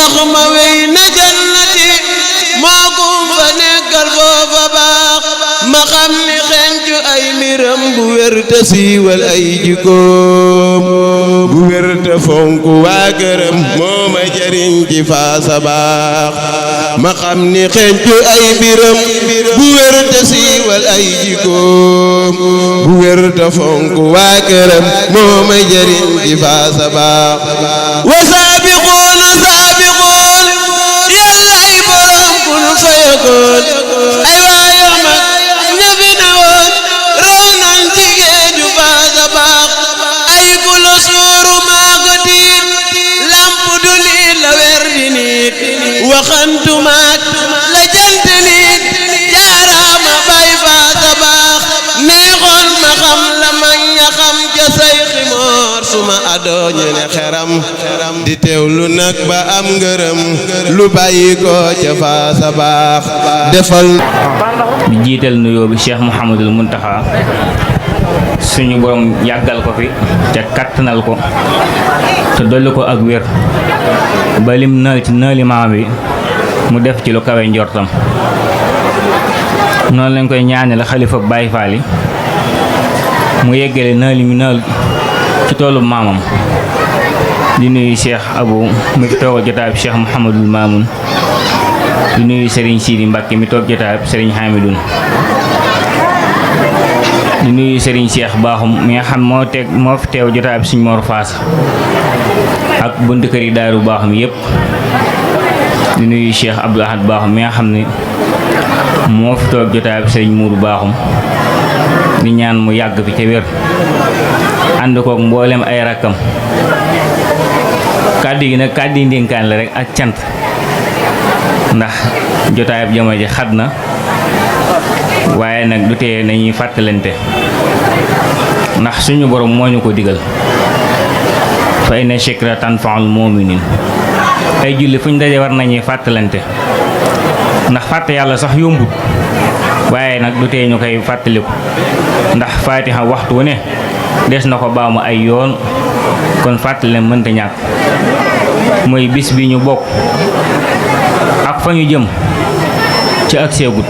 wax ma wey na jannati moo kum fa nekkal foofa baax ma xam ni xencu ay mbiram bu wér te siiwal ay jikkoom bu wér te fonk waa këram moo ma jëriñ ci faasa baax ma xam ni xencu ay mbiram bu wér te siiwal ay jikkoom bu wér te fonk waa këram moo ma jëriñ ci faasa baax wa saabiquuna saabiquun yàllaay borom kun fayakoon ay waaye mag ña fi newoon raw nañ ci géeju faasa baax ay ku la suuru maa ko tiit lamp du lii la wer di nit waxantumaat la jant nit jaaraama bay faasa baax neexoon ma xam la mag ña xam ca say ximoor suma adoo ñu ne xeram di teewlu nag ba am ngërëm lu bàyyi ko ca faasa baax defal di jiital nuyoo bi Cheikh Mouhamadul Muntaxa suñu borom yàggal ko fi te kattanal ko te dolli ko ak wér ba lim naal ci naali maam bi mu def ci lu kawe njortam noonu lañ koy ñaanal xalifa Baay Faal yi mu yeggale naali mi naal ci toolu maamam di nuyu Cheikh Abou mi toogal jotaay bi Cheikh Mouhamadul Mamoun di nuyu Serigne Sidi Mbacke mi toog jotaay bi Serigne Hamidoun di nuyu Serigne Cheikh Bakhoum mi nga xam moo fi teew jotaay bi Serigne Mor Fass ak bunt kër yi Daaru Bakhoum yëpp di nuyu Cheikh Abdou Ahad Bakhoum mi nga xam ne moo fi toog jotaay bi Serigne Mourou Bakhoum di ñaan mu yàgg fi ca wér ànd koog mboolem ay rakkam kàddu gi nag kàddu yi ndénkaan la rek ak cant ndax jotaayab jamono ji xat na waaye nag du tee nañuy fàttalante ndax suñu borom moo ñu ko digal fa inna shikra tanfa'ul mu'minin ay julli fu ñu daje war nañuy fàttalante ndax fàtte yàlla sax yombut waaye nag du tee ñu koy fàttaliku ndax faatiha waxtu wu ne des na ko baamu ay yoon kon fàttali leen mënta ñàkk mooy bis bi ñu bokk ak fa ñu jëm ci ak seegut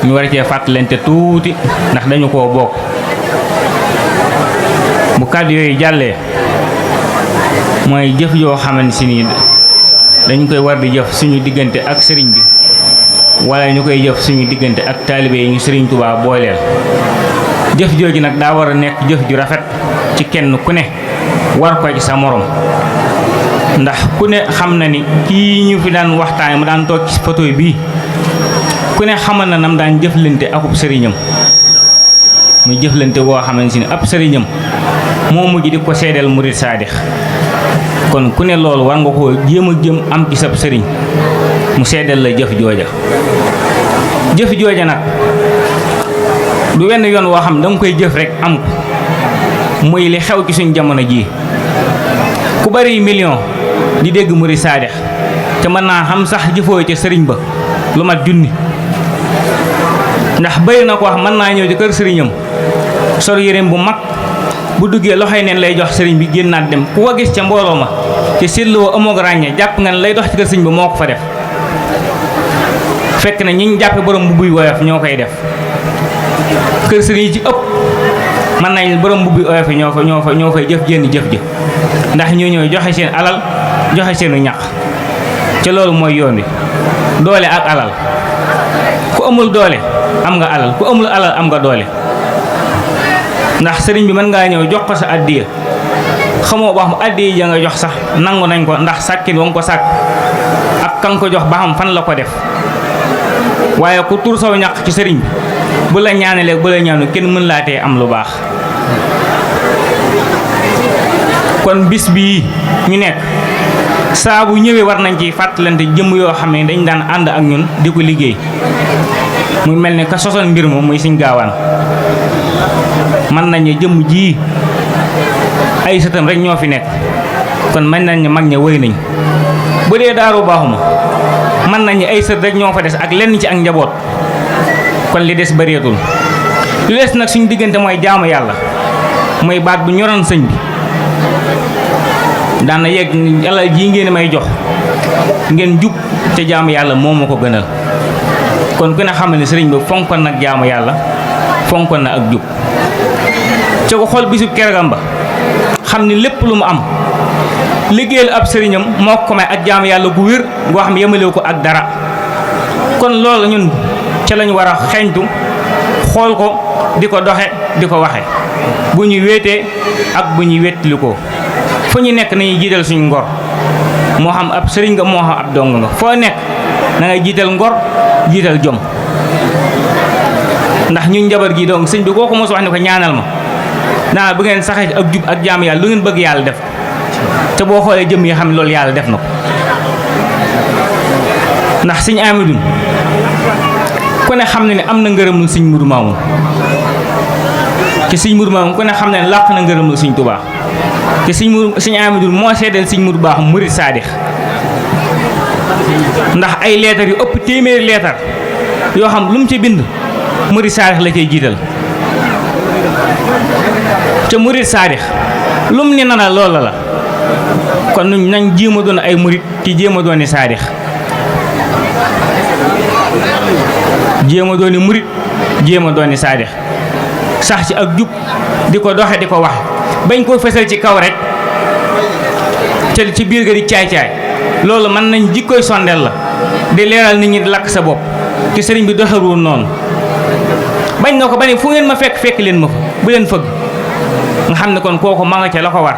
ñu war cee fàttalante tuuti ndax dañu koo bokk bu kàddu yooyu jàllee mooy jëf yoo xamante si nii dañu koy war di jëf suñu diggante ak sëriñ bi wala ñu koy jëf suñu diggante ak taalibe yi ñu sëriñ Tuubaa booleel jëf jooju nag daa war a nekk jëf ju rafet ci kenn ku ne war ko ci sa morom ndax ku ne xam na ni kii ñu fi daan waxtaane mu daan toog ci photo bii ku ne xamal na nam daan jëflante akub sëriñam muy jëflante woo xamante ni ab sëriñam moo mujj di ko seedeel murid saadix kon ku ne loolu war nga koo jéem a jëm am ci sab sëriñ mu seedeel la jëf jooja nag du wenn yoon woo xam danga koy jëf rek am ko muy li xew ci suñ jamono jii ku bari million di dégg murid saadix te mën naa xam sax jëfoo ca sëriñ ba lu mat junni ndax bëri na ko wax mën naa ñëw ci kër sëriñam sol yéreem bu mag bu duggee loxoy neen lay jox sëriñ bi génnaat dem ku ko gis ca mbooloo ma te seetloo amoo ràññee jàpp nga ne lay dox ci kër sëriñ ba moo ko fa def fekk na ñi jàppe borom bu buy woyof ñoo koy def kër sëriñ yi ci ëpp mën nañ borom bu buy woyof yi ñoo fay jëf jëf ndax ñoo ñooy joxe seen alal joxe seenu ñaq ca loolu mooy yoon wi doole ak alal ku amul doole am nga alal ku amul alal am nga doole ndax sëriñ bi mën ngaa ñëw jox ko sa addiya xamoo ba xam addiya ja nga jox sax nangu nañ ko ndax sàkkin wa nga ko sàkk ak kan ko jox ba xam fan la ko def waaye ku tur saw ñaq ci sëriñ bi bu la ñaanalee bu la ñaanu kenn mën laa tee am lu baax kon bis bii ñu nekk saa bu ñëwee war nañ ci fàttalante jëmm yoo xam ne dañ daan ànd ak ñun di ko liggéey muy mel ne ka sosoon mbir ma muy Sëñ Gaawaan mën nañu jëmm ji ay sëtam rek ñoo fi nekk kon mën nañ mag ña wëy nañ bu dee Daaru Baaxuma mën nañu ay sët rek ñoo fa des ak lenn ci ak njaboot kon li des bëreetul li des nag suñu diggante mooy jaamu yàlla mooy baat bu ñoroon sëñ bi daan na yegg alal ji ngeen may jox ngeen jub te jaamu yàlla moo ma ko gënal kon ku ne xam ne sëriñ bi fonkoon nag jaamu yàlla fonkoon na ak jub ca ko xool bisub kergam ba xam ni lépp lu mu am liggéeyal ab sëriñam moo ko may ak jaamu yàlla gu wér goo xam yemalewu ko ak dara kon loolu ñun ca lañu war a xeeñtu xool ko di ko doxe di ko waxe bu ñu wéetee ak bu ñuy wettili ko fu ñu nekk nañuy jiital suñu ngor moo xam ab sëriñ nga moo xam ab dong nga foo nekk na ngay jiital ngor jiital jom ndax ñun njabar gi donc sëñ bi koo ko mos wax ni ko ñaanal ma naa bu ngeen saxee ak jub ak jaamu yàlla lu ngeen bëgg yàlla def te boo xoolee jëm yi xam ne loolu yàlla def na ko ndax sëñ Amidou ku ne xam ne ne am na ngërëmul sëñ Mourou Mamoun te sëñ Mourou Mamoun ku ne xam ne ne làq na ngërëmul sëñ Touba te sëñ Amidou moo seedeel sëñ Mourou baax murid saadix ndax ay leetar yu ëpp téeméeri leetar yoo xam lu mu ci bind murid saadix la cay jiital ca murid saadix lu mu ne na loola la kon nañ jéem a doon ay murid ci jéem a dooni saadix jéem a dooni murid jéem a dooni saadix sax ci ak jub di ko doxe di ko wax bañ koo fesal ci kaw rek ca ci biir ga di caay-caay loolu mën nañ jikkoy sondeel la di leeral nit ñi di lakk sa bopp te sëriñ bi doxewul noonu bañ na ko ba ne fu ngeen ma fekk leen ma fa bu leen fëgg nga xam ne kon kooku ma nga ca la ko war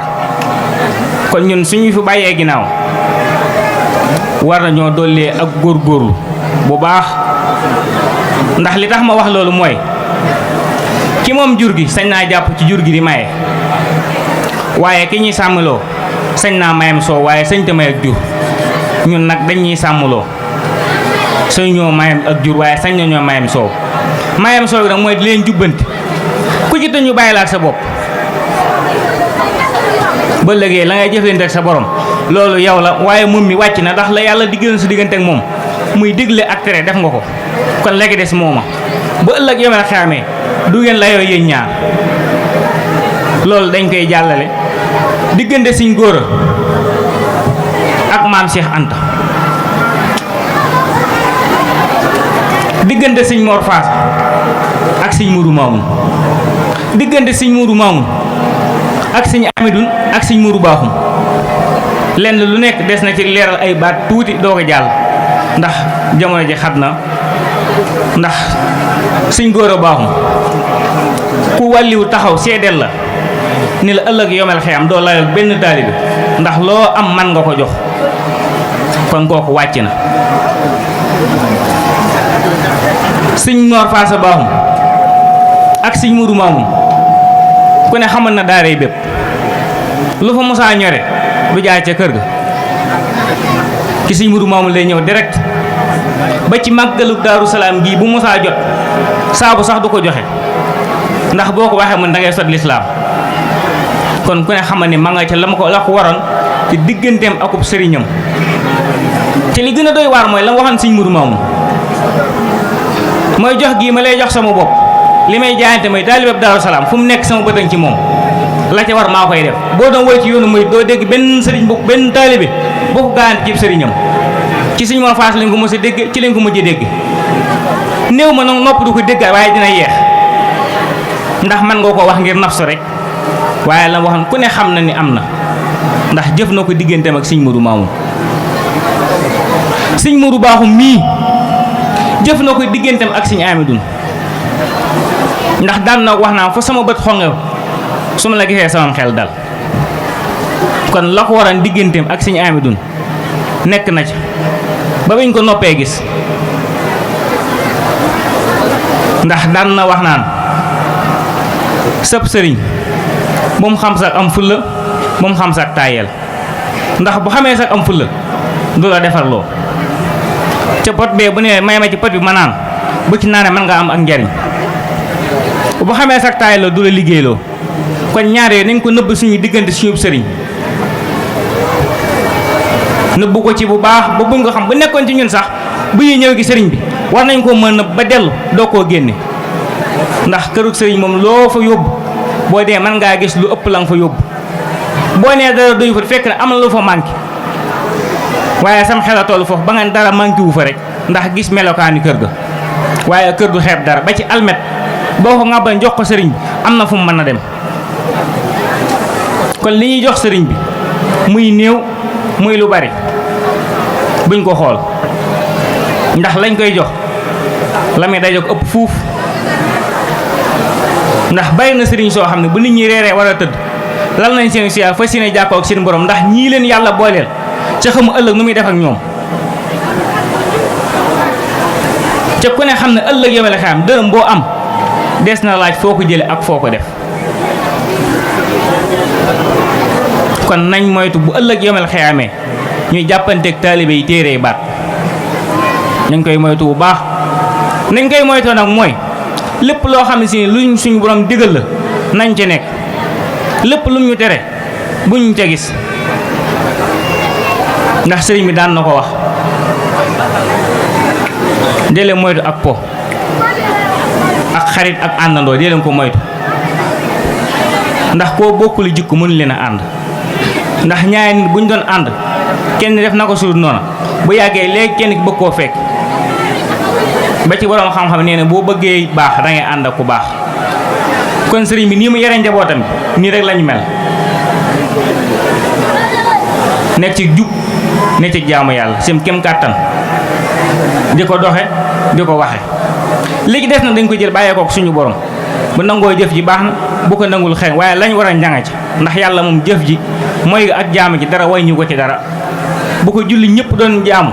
kon ñun suñu fi bàyyee ginnaaw war nañoo dollee ak góorgóorlu bu baax ndax li tax ma wax loolu mooy ki moom jur gi sañ naa jàpp ci jur gi di maye waaye ki ñuy sàmmloo sañ naa mayam soow waaye sañ te may ak jur ñun nag dañuy sàmmloo sañ ñoo mayam ak jur waaye sañ na ñoo mayam soow bi nag mooy di leen jubbanti ku ci ñu bàyyi la ak sa bopp ba léegi la ngay jëflante ak sa borom loolu yow la waaye moom mi wàcc na ndax la yàlla diggal sa diggante ak moom muy digle ak tere def nga ko kon léegi des mooma ba ëllëg yow la xamee du ngeen la yoo yéen ñaar loolu dañ koy jàllale diggante Sëñ Góora ak maam Cheikh Anta diggante Sëñ Mor Faas ak Sëñ Mourou Mamoun diggante Sëñ Mourou Mamoun ak Sëñ Amidou ak Sëñ Mourou Baaxum lenn lu nekk des na ci leeral ay baat tuuti doo ko jàll ndax jamono ji xat na ndax Sëñ Góora Baaxum ku wàlliwu taxaw seedeel la ni la ëllëg yomel xeyam doo layal benn taalibe ndax loo am man nga ko jox kon kooku wàcc na Sëñ Mor Faasa Baaxum ak Sëñ Mourou Mamoun ku ne xamal na daaray bépp lu fa mosaa ñore du jaay ca kër ga ci Sëñ Mourou Mamoun lay ñëw direct ba ci màggalu Daaru Salaam gii bu mosaa jot saabu sax du ko joxe ndax boo ko waxee mën da ngay sot lislaam kon ku ne xamal ni ma nga ca la ko waroon ci digganteem akub sëriñam te li gën a doy waar mooy la waxoon Sëñ Mourou Mamoun mooy jox gii ma lay jox sama bopp li may jaayante mooy taalibeb Daaru Salaam fu mu nekk sama bëtaŋ ci moom la ca war maa koy def boo doon woy ci yoonu muy doo dégg benn sëriñ bu benn taalibe boo ko gaante ci sëriñam ci Sëñ Mor Faas lañ ko mos a dégg ci lañ ko mujj dégg néew ma nag nopp du ko dégg waaye dina yeex ndax man nga ko wax ngir nafsu rek waaye la waxoon ku ne xam na ni am na ndax jëf na ko digganteem ak Sëñ Mourou Mamoun Sëñ Mourou Baaxum mii jëf na ko digganteem ak Sëñ Amidou ndax daan na wax naa fa sama bët xongew su ma la gisee sama xel dal kon la ko waroon digganteem ak Sëñ Amidou nekk na ci ba bañ ko noppee gis ndax daan na wax naan sëb sëriñ bu mu xam sax am fulla bu mu xam sax tàyyeel ndax bu xamee sax am fulla du la defar loo ca pot bee bu ne may ma ci pot bi ma naan bu ci naanee mën nga am ak njariñ bu xamee sax tàyyeel du la liggéeyloo kon ñaar yooyu nañ ko nëbb suñu diggante suñu sëriñ nëbbu ko ci bu baax ba buñ ko xam bu nekkoon ci ñun sax bu ñuy ñëw gi sëriñ bi war nañ koo mën nëbb ba dellu doo koo génne ndax kërug sëriñ moom loo fa yóbbu boo dee mën ngaa gis lu ëpp la nga fa yóbbu boo nee dara doyu fa fekk na am na lu fa manqué waaye sam xel a toll foofu ba nga dara manqué wu fa rek ndax gis melokaani kër ga waaye kër du xeeb dara ba ci almet boo ko ŋàbbal jox ko sëriñ bi am na fu mu mën a dem kon li ñuy jox sëriñ bi muy néew muy lu bari buñ ko xool ndax lañ koy jox la muy dajoo ko ëpp fuuf ndax bari na sëriñ soo xam ne bu nit ñi reeree war a tëdd lal nañ seen siyaar fas yéene jàkkoo ak seen borom ndax ñii leen yàlla booleel ca xamu ëllëg nu muy def ak ñoom ca ku ne xam ne ëllëg yemale xam dërëm boo am des na laaj foo ko jële ak foo ko def kon nañ moytu bu ëllëg yomal xeyaamee ñuy jàppanteeg taalibe yi téere baat nañ koy moytu bu baax nañ koy moytoo nag mooy lépp loo xam ne si luñ suñu borom digal la nañ ci nekk lépp lum ñu tere buñ ca gis ndax sëriñ bi daan na ko wax dee leen moytu ak po ak xarit ak àndandoo dee leen ko moytu ndax koo bokkul jikko mënu leen a ànd ndax ñaari nit buñ doon ànd kenn def na ko suul noonu bu yàggee léegi kenn ki bëgg koo fekk ba ci borom xam-xam nee na boo bëggee baax da ngay ànd ak ku baax kon sëriñ bi nii mu yore njabootam bi nii rek lañu mel nekk ci jub nekk ci jaamu yàlla sim kem kàttan di ko doxe di ko waxe léegi des na dañ ko jël bàyyee ko suñu borom bu nangoo jëf ji baax na bu ko nangul xeeñ waaye lañ war a njanga ci ndax yàlla moom jëf ji mooy ak jaamu ji dara wàññi ko ci dara bu ko julli ñëpp doon jaamu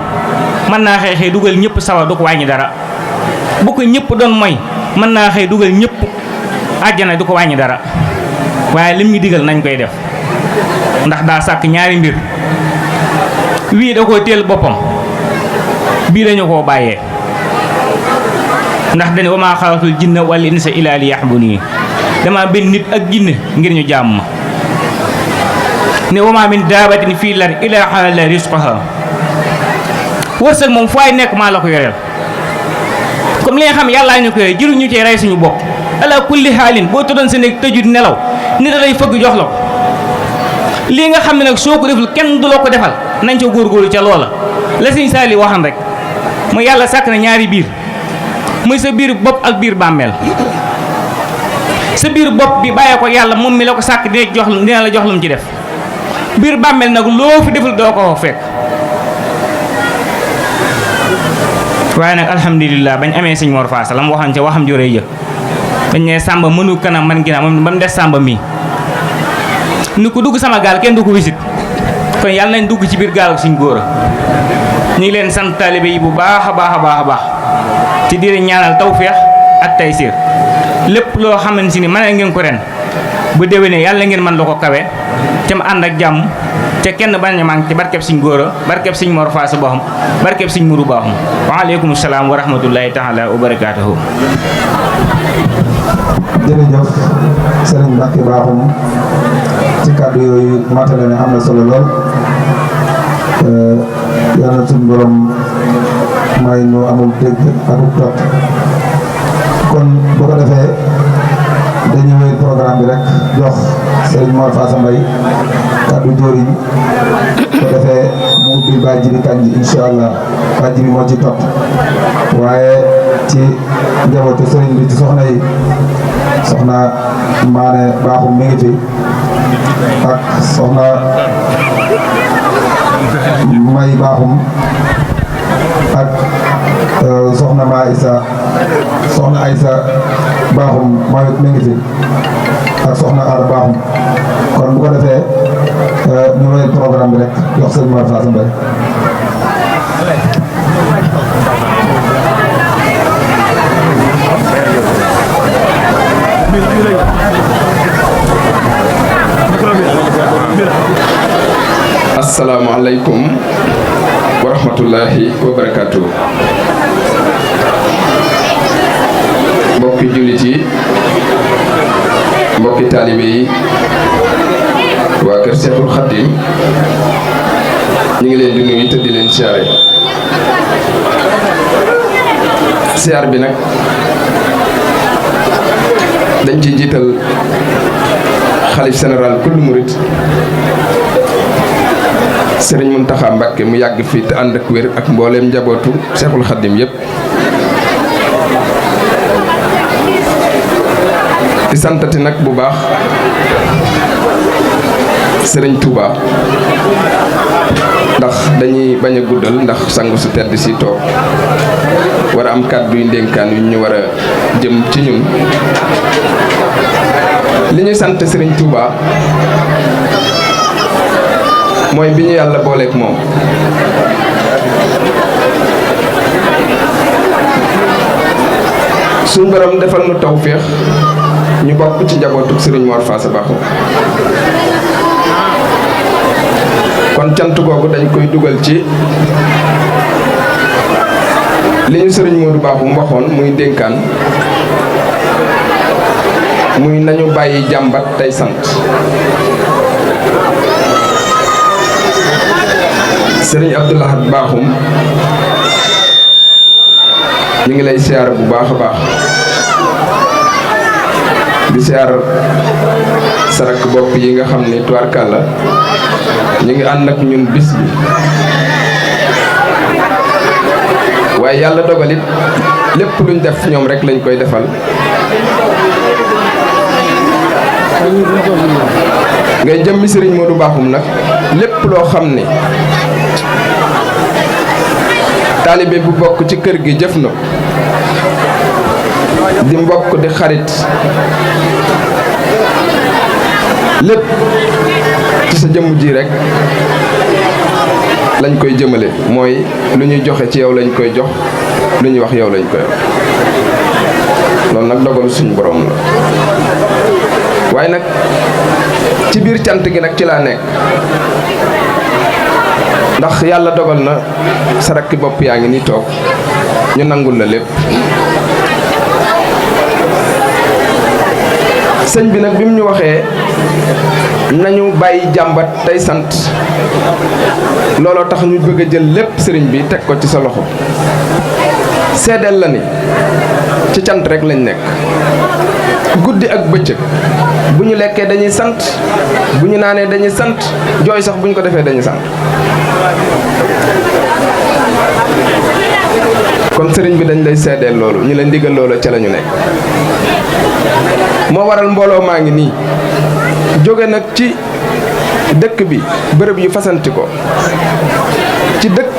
mën naa xëy dugal ñëpp sawa du ko wàññi dara bu ko ñëpp doon moy mën naa xëy dugal ñëpp àjjana du ko wàññi dara waaye lim ñu digal nañ koy def ndax daa sàkk ñaari mbir wii da koo teel boppam bii dañu koo bàyyee ndax dañu wa maa xalaqtul jinna wal insa illaa liya'buduun dama benn nit ak jinne ngir ñu jàmm ma ne wa maa min daabatin fii l-ardi illaa alaa llaahi rizquhaa wërsëg moom fu ay nekk maa la ko yoreel comme li nga xam yàllaa ñu ko yore jëru ñu ci rey suñu bopp ala kulli xaalin boo tëddoon sa néeg tëju nelaw nit a lay fëgg jox la ko lii nga xam ne nag soo ko deful kenn du la ko defal nañ ca góorgóorlu ca loola la Sëñ Saali waxan rek mu yàlla sàkk na ñaari biir muy sa biir bopp ak biir bàmmeel sa biir bopp bi bàyyee ko yàlla moom mi la ko sàkk dina la jox lu mu ci def biir bàmmeel nag loo fi deful doo ko fekk waaye nag alhamdulilah bañ amee Sëñ Mor Faasa la mu waxan ca waxam joree jë dañ ne sàmba mënu kanam man ginnaaw moom ba mu des sàmba mii ni ko dugg sama gaal kenn du ko wisit kon yàlla nañ dugg ci biir gaal ak suñ góor a ñu ngi leen sant taalibe yi bu baax a baax a baax a baax ci di leen ñaanal tawféex ak taysiir lépp loo xamante si ni mën ngeen ko ren bu déwénee yàlla ngeen mën la ko kawe te mu ànd ak jàmm te kenn bañ a manqué ci barkeb suñ góor a barkeb suñ Mor Faasa baaxum barkeb suñ Muru baaxum waaleykum salaam wa rahmatullahi taala wa barakaatuhu. jërëjëf Serigne Mbacke Bakhoum ci kàddu yooyu matale ne am na solo lool yàlla suñu borom may nu amul dégg ak topp kon bu ko defee dañuy wéy programme bi rek jox Serigne Mor Faasa Mbaye kàddu joriñ bu ko defee mu ubbi bàjji bi kanji incha allah bàjji bi moo ci topp waaye ci njabootu Serigne bi ci soxna yi soxna Maane Bakhoum mi ngi fi ak soxna May Bakhoum ak soxna Ma Isa soxna Aysa Bakhoum mooy mi ngi fi ak soxna Aada Bakhoum kon bu ko defee ñu wéyal programme bi rek jox sëñ Mor Faasa Mbaye. asalaamaaleykum wa rahmatullahi wa barakaatu. mbokki jullit yi mbokki taalibe yi waa kër Seexul Xaddim ñu ngi leen di nuyu te di leen siyaare siyaar bi nag dañ ci jiital xalif général kullu murit Sëriñ Muntaxa Mbàkke mu yàgg fii te ànd ak wér ak mbooleem njabootu Seexul Xaddim yépp di santati nag bu baax Sëriñ Touba ndax dañuy bañ a guddal ndax sangu su tedd si toog war a am kàddu yu ndénkaan yu ñu war a jëm ci ñun li ñuy sant Sëriñ Touba mooy bi ñu yàlla booleek moom suñ borom defal nu tawféex ñu bokk ci njabootu Sëriñ Mor Faasa Bakhoum kon cant googu dañ koy dugal ci li ñu Sëriñ Modou Bakhoum waxoon muy dénkaan muy nañu bàyyi jàmbat tey sant Sëriñ Abdou Lahad Bakhoum ñu ngi lay siyaar bu baax a baax di siyaar sarak bopp yi nga xam ni tubaarkàlla ñu ngi ànd ak ñun bis bi waaye yàlla dogalit lépp luñ def ñoom rek lañ koy defal ngay jëmmi Sëriñ Modou Bakhoum nag lépp loo xam ni taalibe bu bokk ci kër gi jëf na di mbokk di xarit lépp ci sa jëmm ji rek lañ koy jëmale mooy lu ñuy joxe ci yow lañ koy jox lu ñuy wax yow lañ koy wax loolu nag dogalu suñu borom la waaye nag ci biir cant gi nag ci laa nekk ndax yàlla dogal na sa rakki bopp yaa ngi nii toog ñu nangul la lépp sëñ bi nag bi mu ñu waxee nañu bàyyi jàmbat tey sant looloo tax ñu bëgg a jël lépp sëriñ bi teg ko ci sa loxo seedeel la ni ci cant rek lañ nekk guddi ak bëccëg bu ñu lekkee dañuy sant bu ñu naanee dañuy sant jooy sax bu ñu ko defee dañuy sant kon sëriñ bi dañ lay seedeel loolu ñu leen digal loolu ca la ñu nekk moo waral mbooloo maa ngi nii jóge nag ci dëkk bi bërëb yu fasanti ko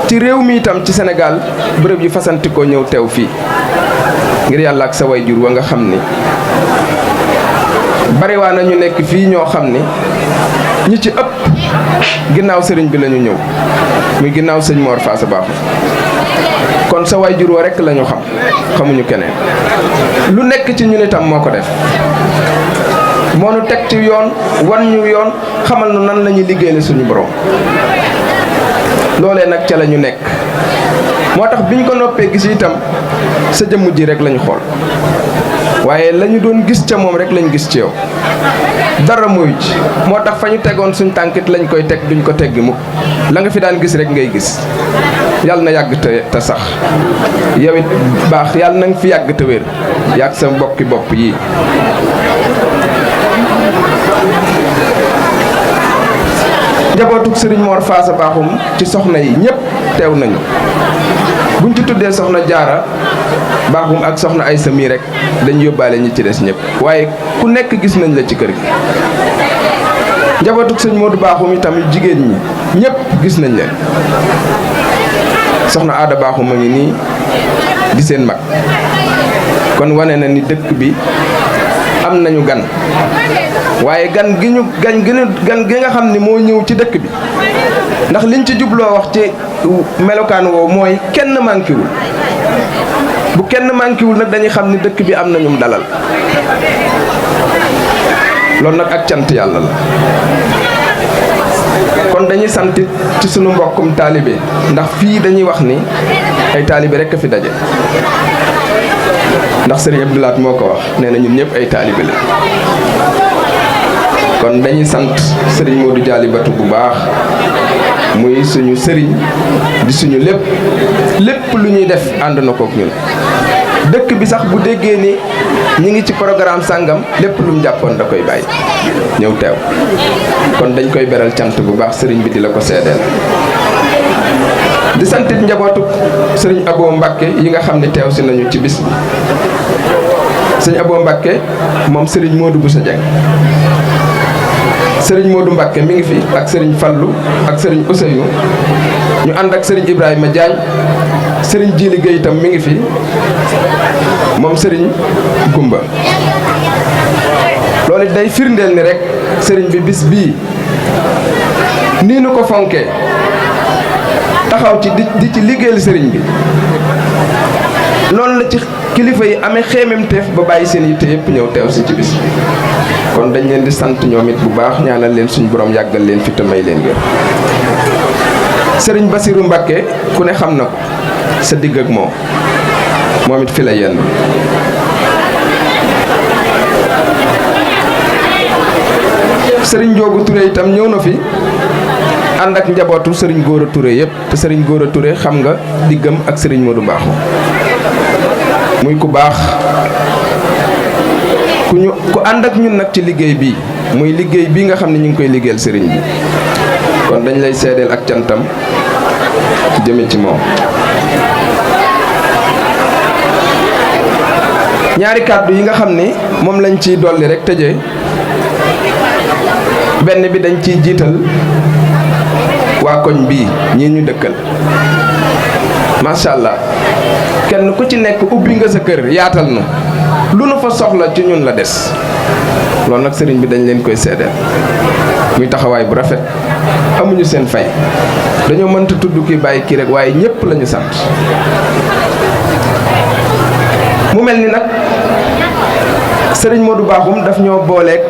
ci réew mi itam ci Sénégal bërëb yu fasanti ko ñëw teew fii ngir yàlla ak sa way jur wa nga xam ni bariwaa na ñu nekk fii ñoo xam ni ñi ci ëpp ginnaaw sëriñ bi lañu ñëw muy ginnaaw sëñ Mor Faasa Bakhoum kon sa way jur wa rekk lañu xam xamuñu keneen lu nekk ci ñun itam moo ko def moo nu teg ci yoon wan ñu yoon xamal nu nan la ñuy liggéeyal suñu borom loolee nag ca la ñu nekk moo tax biñ ko noppee gis itam sa jëmm ji rek lañu xool waaye lañu doon gis ca moom rek lañu gis ci yow dara muy ci moo tax fa ñu tegoon suñ tànkit lañ koy teg duñ ko teggi mukk la nga fi daan gis rek ngay gis yàlla na yàgg te sax yow it baax yàlla na nga fi yàgg te wér yàgg sa mbokki bopp yi njabootuk Sëriñ Mor Faasa Bakhoum ci soxna yi ñépp teew nañu buñ ci tuddee soxna Jaara Bakhoum ak soxna Aysa mii rek dañ yóbbaale ñi ci des ñëpp waaye ku nekk gis nañ la ci kër gi njabootuk Sëriñ Modou Bakhoum itam jigéen ñi ñépp gis nañ leen soxna Aada Bakhoum a ngi nii di seen mag kon wane na ni dëkk bi am nañu gan waaye gan gi nga xam ni moo ñëw ci dëkk bi ndax liñ ci jubloo wax ci melokaan woowu mooy kenn manquéwul bu kenn manquéwul nag dañuy xam ni dëkk bi am nañum dalal loolu nag ak cant yàlla la kon dañuy sant ci sunu mbokkum taalibe ndax fii dañuy wax ni ay taalibe rekk a fi daje ndax Sëriñ Abdou Lahad moo ko wax nee na ñun ñëpp ay taalibe la kon dañuy sant Sëriñ Modou Dialibatu bu baax muy suñu sëriñ di suñu lépp lu ñuy def ànd na kook ñun dëkk bi sax bu déggee ni ñi ngi ci programme sàngam lépp lu mu jàppoon da koy bàyyi ñëw teew kon dañ koy beral cant bu baax sëriñ bi di la ko seedeel di santit njabootu sëriñ Abo Mbàkke yi nga xam ne teew si nañu ci bis bi sëriñ Abo Mbàkke moom sëriñ Modou Boussa Dieng sëriñ Modou Mbàkke mi ngi fi ak sëriñ Fallu ak sëriñ Ousseynou ñu ànd ak sëriñ Ibrahima Diagne sëriñ Jili Gueye itam mi ngi fi moom sëriñ Gumba loolu day firndeel ni rek sëriñ bi bis bii nii nu ko fonkee taxaw ci di ci liggéeyal sëriñ bi noonu la ci kilifa yi amee xeememteef ba bàyyi seen yitte yëpp ñëw teew si ci bis bi kon dañ leen di sant ñoom it bu baax ñaanal leen suñu borom yàggal leen fi te may leen wér sëriñ Basiru Mbàkke ku ne xam na ko sa digg ak moom it fi la yenn sëriñ Njoogu Touré itam ñëw na fi ànd ak njabootu sëriñ Góora Touré yëpp te sëriñ Góora Touré xam nga diggam ak sëriñ Modou Baaxu muy ku baax ku ànd ak ñun nag ci liggéey bii muy liggéey bii nga xam ne ñu ngi koy liggéeyal sëriñ bi kon dañ lay seedeel ak cantam jëme ci moom ñaari kàddu yi nga xam ni moom lañ ciy dolli rek tëjee benn bi dañ ciy jiital waa koñ bii ñii ñu dëkkal macha allah kenn ku ci nekk ubbi nga sa kër yaatal na lu nu fa soxla ci ñun la des loolu nag sëriñ bi dañ leen koy seedeel muy taxawaay bu rafet amuñu seen fay dañoo mënta tudd kii bàyyi kii rek waaye ñépp lañu sant mu mel ni nag sëriñ Modou Bakhoum daf ñoo booleeg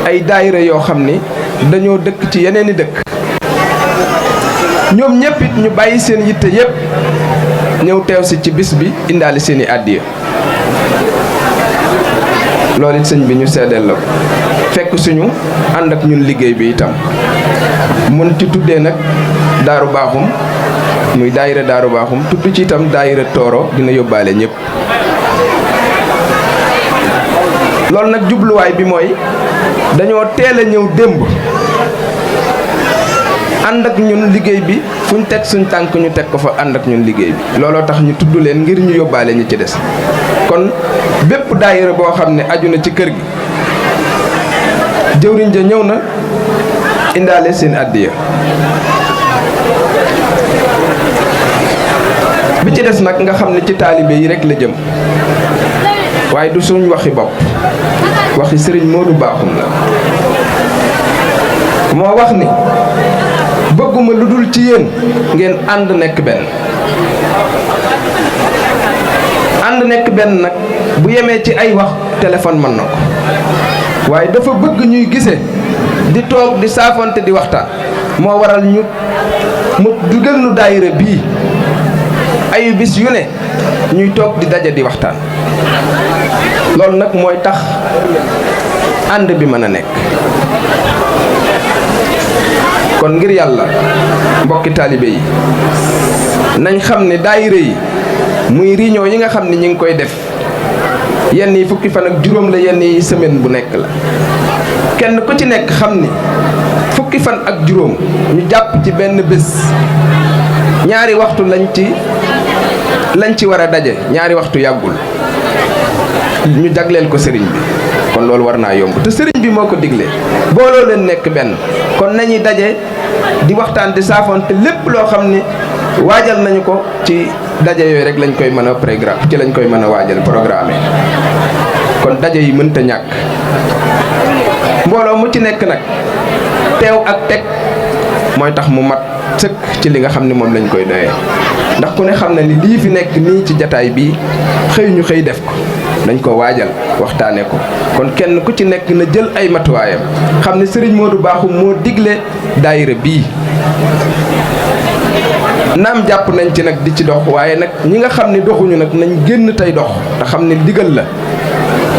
ay daayira yoo xam ni dañoo dëkk ci yeneeni dëkk ñoom ñépp it ñu bàyyi seen yitte yépp ñëw teew si ci bis bi indaali seeni àddiya loolu it sëñ bi ñu seedeel la ko fekk suñu ànd ak ñun liggéey bi itam mun ci tuddee nag Daaru Bakhoum muy daayira Daaru Bakhoum tudd ci itam daayira Tooro dina yóbbaale ñépp loolu nag jubluwaay bi mooy dañoo teel a ñëw démb ànd ak ñun liggéey bi fu ñu teg suñ tànk ñu teg ko fa ànd ak ñun liggéey bi looloo tax ñu tudd leen ngir ñu yóbbaale ñi ci des kon bépp daayira boo xam ne aju na ci kër gi jëwriñ ja ñëw na indaale seen àddiya bi ci des nag nga xam ne ci taalibe yi rek la jëm waaye du suñ waxi bopp waxi sëriñ Modou Bakhoum la moo wax ni bëgguma lu dul ci yéen ngeen ànd nekk benn ànd nekk benn nag bu yemee ci ay wax téléphone mën na ko waaye dafa bëgg ñuy gise di toog di saafante di waxtaan moo waral mu dugal nu daayira bii ayu bis yu ne ñuy toog di daje di waxtaan loolu nag mooy tax ànd bi mën a nekk kon ngir yàlla mbokki taalibe yi nañ xam ne daayira yi muy réunion yi nga xam ne ñi ngi koy def yenn yi fukki fan ak juróom la yenn yi semaine bu nekk la kenn ku ci nekk xam ni fukki fan ak juróom ñu jàpp ci benn bés ñaari waxtu lañ ci war a daje ñaari waxtu yàggul ñu jagleel ko sëriñ bi kon loolu war naa yomb te sëriñ bi moo ko digle booloo leen nekk benn kon nañuy daje di waxtaan di saafoon te lépp loo xam ni waajal nañu ko ci daje yooyu rek lañ koy mën a programme ci lañ koy mën a waajal programme kon daje yi mënta ñàkk mbooloo mu ci nekk nag teew ak teg mooy tax mu mat sëkk ci li nga xam ne moom lañ koy doyee ndax ku ne xam na ni lii fi nekk nii ci jataay bii xëy ñu xëy def ko dañ ko waajal waxtaane ko kon kenn ku ci nekk na jël ay matuwaayam xam ne sëriñ Modou Bakhoum moo digle daayira bii naam jàpp nañ ci nag di ci dox waaye nag ñi nga xam ne doxuñu nag nañ génn tey dox te xam ne digal la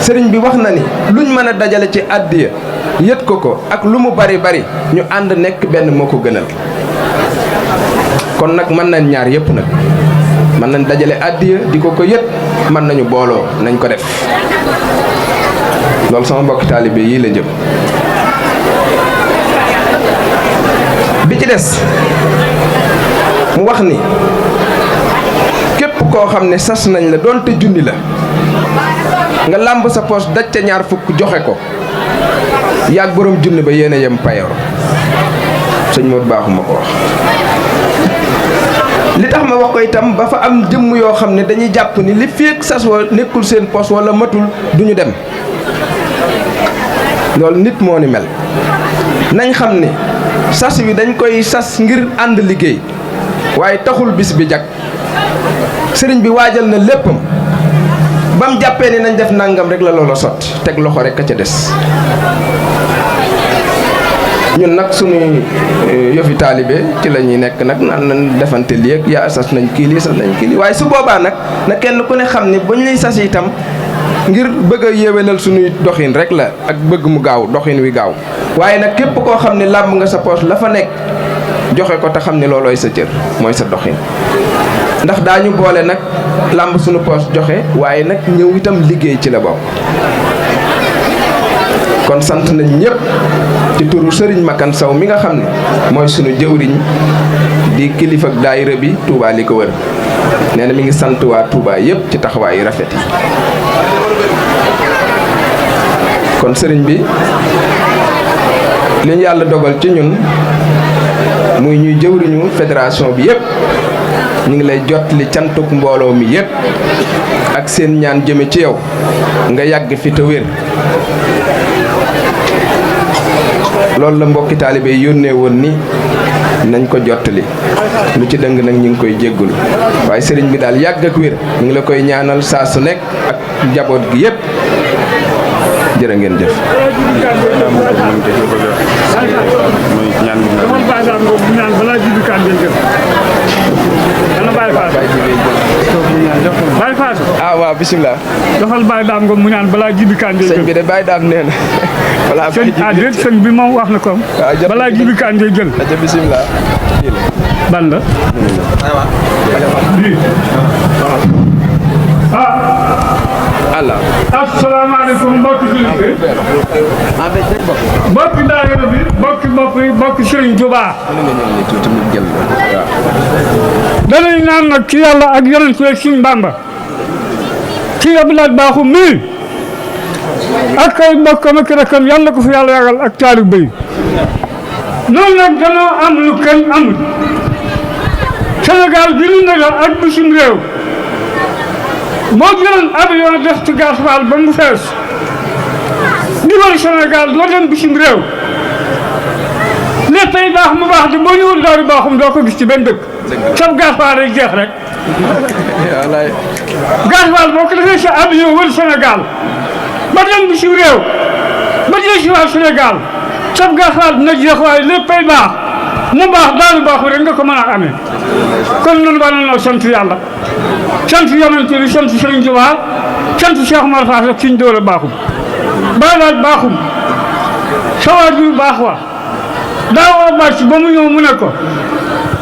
sëriñ bi wax na ni luñ mën a dajale ci àddiya yët ko ak lu mu bari bari ñu ànd nekk benn moo ko gënal kon nag mën nañ ñaar yépp nag mën nañ dajale àddiya di ko yët mën nañu booloo nañ ko def loolu sama mbokki taalibe yii la jëm. bi ci des mu wax ni képp koo xam ne sas nañ la doonte junni la nga làmb sa poos daj ca ñaar fukk joxe ko yàgg borom junni ba yéen a yem payoor sëñ Modou Bakhoum ma ko wax. li tax ma wax ko itam ba fa am jëmm yoo xam ne dañuy jàpp ni li féeg sas wa nekkul seen poos wala matul duñu dem loolu nit moo ni mel. nañ xam ne sas wi dañ koy sas ngir ànd liggéey waaye taxul bis bi jag sëriñ bi waajal na léppam ba mu jàppee ni nañ def nangam rek la loola sotti teg loxo rek a ca des. ñun nag suñuy yëfi taalibe ci la ñuy nekk nag naan nañ defante lii ak yaa sas nañ kii lii sas nañ kii lii waaye su boobaa nag na kenn ku ne xam ne ba ñu lay sas itam ngir bëgg a yéwénal suñuy doxin rek la ak bëgg mu gaaw doxin wi gaaw waaye nag képp koo xam ne làmb nga sa poos la fa nekk joxe ko te xam ne loolooy sa cër mooy sa doxin ndax daañu boole nag làmb suñu poos joxe waaye nag ñëw itam liggéey ci la bokk. kon sant nañ ñëpp ci turu sëriñ Makan Saw mi nga xam ne mooy sunu jëwriñ di kilifa ak daayira bi Touba li ko wër nee na mi ngi sant waa Touba yëpp ci taxawaay yu rafet yi. kon sëriñ bi li ñu yàlla dogal ci ñun muy ñuy jëwriñu fédération bi yëpp ñu ngi lay jot li cantuk mbooloo mi yëpp ak seen ñaan jëme ci yow nga yàgg fi te wér. loolu la mbokki taalibe yónnee woon ni nañ ko jottali lu ci dëng nag ñu ngi koy jéggul waaye sëriñ bi daal yàgg ak wér ñu ngi la koy ñaanal saa su nekk ak njaboot gi yépp jërë ngeen jëf. Baye Fatou. ah waaw bisimilah. doxal Baye Dame Ngom mu ñaan balaa Jibi Kane ngay jël. sëñ bi de Baye Dame nee na. voilà sëñ déet sëñ bi moom wax na ko. balaa Jibi Kane ngay jël. aja bisimilah. ban la. bii. allah. asalaamaaleykum mbokki jullit bi. mbokki daayira bi mbokki bopp yi mbokki Serigne Touba. danañ naan nag ci yàlla ak yonent bi Sëriñ Bamba. ci Abdoulaye Bakhoum mii. ak ay mbokkam ak rakkam yàlla ko fi yàlla yàggal ak taalibe yi. noonu nag danoo am lu kenn amul. Sénégal bi ñu nekk ak bisim réew. moo jëloon avion def ci gasoil ba mu fees di wër Sénégal doo dem bisim réew léppay baax mu baax di boo ñëwul Daaru Bakhoum doo ko gis ci benn dëkk sab gasoil ay jeex rek gasoil boo ko defee sa avion wër Sénégal ba dem bisim réew ba jël si waa Sénégal sab gasoil dina jeex waaye léppay baax mu baax Daaru Bakhoum rek nga ko mën a amee kon noonu war nañoo sant yàlla sant yonent bi sant Sëriñ Tuubaa sant Cheikh Omar Fass ak Sëriñ Dóora Bakhoum Baay Bakhoum sa waajur baax wa daa woo bàcc ba mu ñëw mu ne ko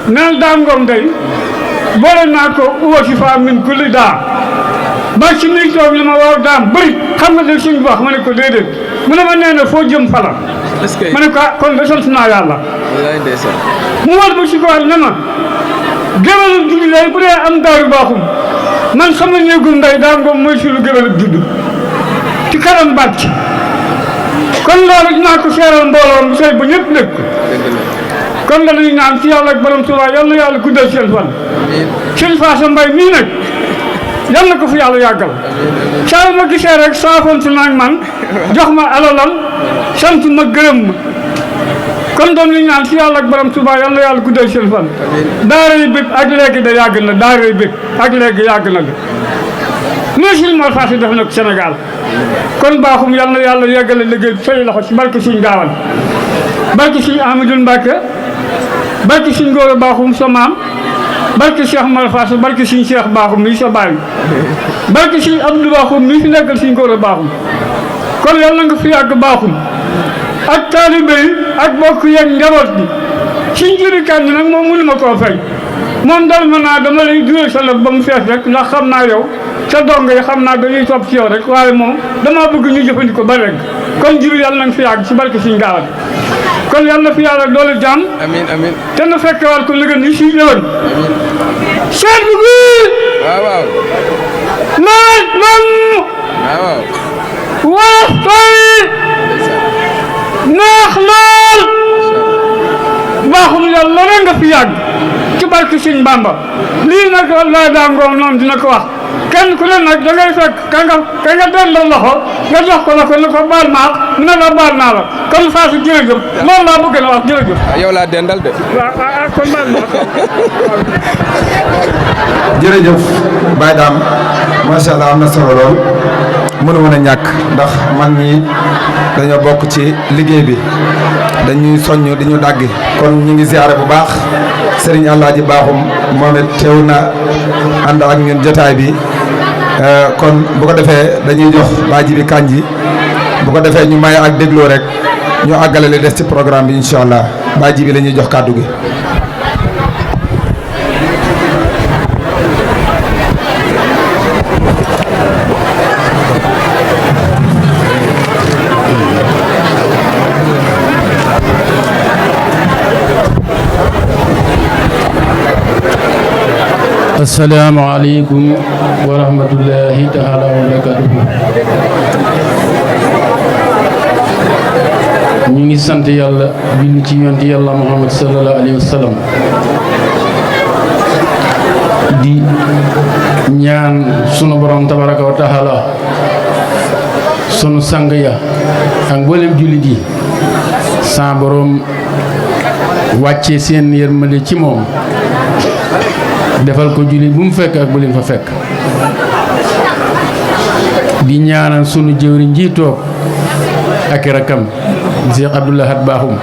naan Dame Ngom day boole naa ko uwa si fa min kulli daa bàcc mi toog li ma waaw daam bëri xam nga de suñ wax ma ne ko déedéet mu ne ma nee na foo jëm fala ma ne ko kon de sant naa yàlla mu war ba si ko ne ma géwél juddu lay bu dee am Daaru Bakhoum man sama néegum nday Dame Ngom mooy suñu géwél juddu ci kanam bàcc kon loolu dinaa ko seeral mbooloo mu sey ba ñëpp nekk ko kon dañuy ñaan ci yàlla ak borom Tuubaa yal na yàlla guddal seen fan seen Faasa Mbay mii nag yal na ko fi yàlla yàggal saa ma gisee rek saafonte naag man jox ma alalam sant ma gërëm ma kon doon li ñaan ci yàlla ak borom Tuubaa yal na yàlla guddal seen fan daara yi bépp ak léegi da yàgg na daara yi bépp ak léegi yàgg na la lii suñu Mor Fass def na ko Sénégal kon Bakhoum yal na yàlla yeggale liggéey fay loxo ci barke suñu gaawan barke suñu Amadou Mbacke barke suñu Góora Bakhoum sa maam barke Cheikh Mor Fass barke suñu Cheikh Bakhoum mii sa baay barke suñu Abdou Bakhoum mii fi nekkal suñu Góora Bakhoum kon yal na nga fi yàgg Bakhoum ak taalibe yi ak bokk yeeg njaboot bi suñ juri kan nag moom mënu ma koo fay moom dal ma naa dama lay dugal sa lëf ba mu fees rek ndax xam naa yow sa dong yi xam naa dañuy topp ci yow rek waaye moom damaa bëgg ñu jëfandikoo ba rek kon jiw yàlla nañ fi yàgg ci barke Sëñ Gaawaan kon yàlla na fi yàlla doole jàmm amiin amiin te na fekkewaat ko lëgën ni si ñëwoon seet bu guy waaw nawet moom waaw woyof toy neex lool baaxul yàlla rek nga fi yàgg ci barke Sëñ Bamba lii nag laa daa ngoom noonu dina ko wax kenn ku ne nag da ngay fekk ka nga dendal loxo nga jox ko la ko ne ko baal maa mu ne la baal naa la kon Fatou jërëjëf loolu laa bëgg na wax jërëjëf. yow laa dendal de. waaw kon baal naa jërëjëf Baye Dame macha allah am na solo lool mënu woon a ñàkk ndax mag ñi dañoo bokk ci liggéey bi dañuy soññ di ñu dàggi kon ñu ngi ziare bu baax Serigne Alaaji Baaxum moom it teew na ànd ak ñun jotaay bi kon bu ko defee dañuy jox baaji bi kanji bu ko defee ñu maye ak dégloo rek ñu àggale li des ci programme bi incha allah baaji bi la ñuy jox kàddu gi. asalaamaaleykum wa rahmatullahi taala wa barakatuhu ñu ngi sant yàlla bind ci yonent yàlla muhammad sallallahu alayhi wa sallam di ñaan sunu borom tabaraka wa taala sunu sang ya ak mboolem jullit yi sa borom wàcce seen yërmande ci moom defal ko jullit bu mu fekk ak bu leen fa fekk di ñaanal sunu jëwriñ ji toog ak rakkam Cheikh Abdou Lahad Bakhoum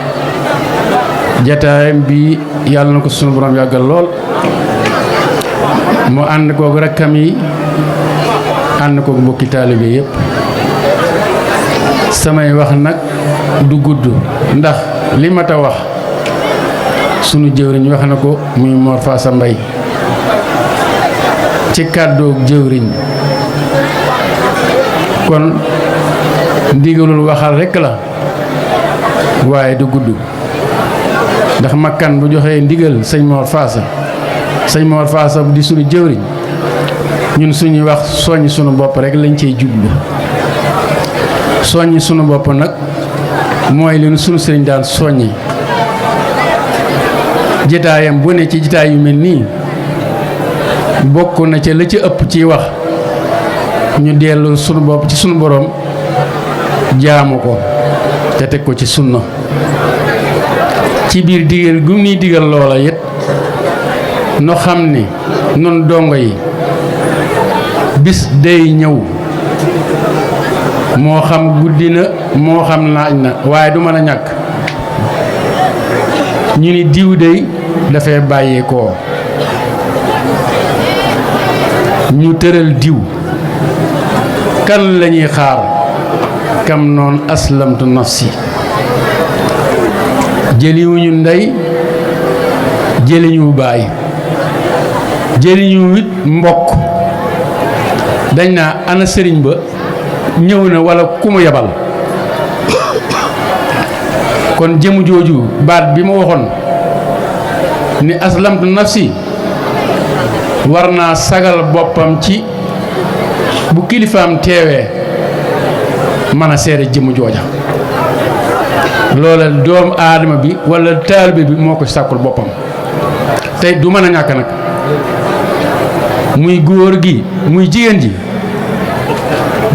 jataayam bi yàlla na ko sunu borom yàggal lool mu ànd koog rakkam yi ànd koog mbokki taalibe yépp samay wax nag du gudd ndax li ma ta wax sunu jëwriñ wax na ko muy Mor Faasa Mbay ci kàddoog jëwriñ kon ndigalul waxal rekk la waaye du gudd ndax makkan bu joxee ndigal sëñ Mor Faasa di sunu jëwriñ ñun suñuy wax soññ sunu bopp rekk lañ cey jublu soññ sunu bopp nag mooy leen sunu sëriñ daan soññi jitaayam bu ne ci jitaay yu mel nii bokk na ca la ci ëpp ci wax ñu dellu sunu bopp ci sunu borom jaamu ko te teg ko ci sunna ci biir digal gum ni digal loola it no xam ni nun dongo yi bis day ñëw moo xam guddi na moo xam naaj na waaye du mën a ñàkk ñu ni diw dey dafay bàyyeekoo ñu tëral diw kan lañuy xaar kam noon aslamtu nafsi jëliwuñu ndey jëliñu baay jëliñu it mbokk dañ naa ana sëriñ ba ñëw na walla ku mu yebal kon jëmu jooju baat bi ma waxoon ni aslamtu nafsi war naa sagal boppam ci bu kilifaam teewee mën a seere jëmu jooja loola doomu aadama bi walla taalibe bi moo ko sàkkul boppam tey du mën a ñàkk nag muy góor gi muy jigéen ji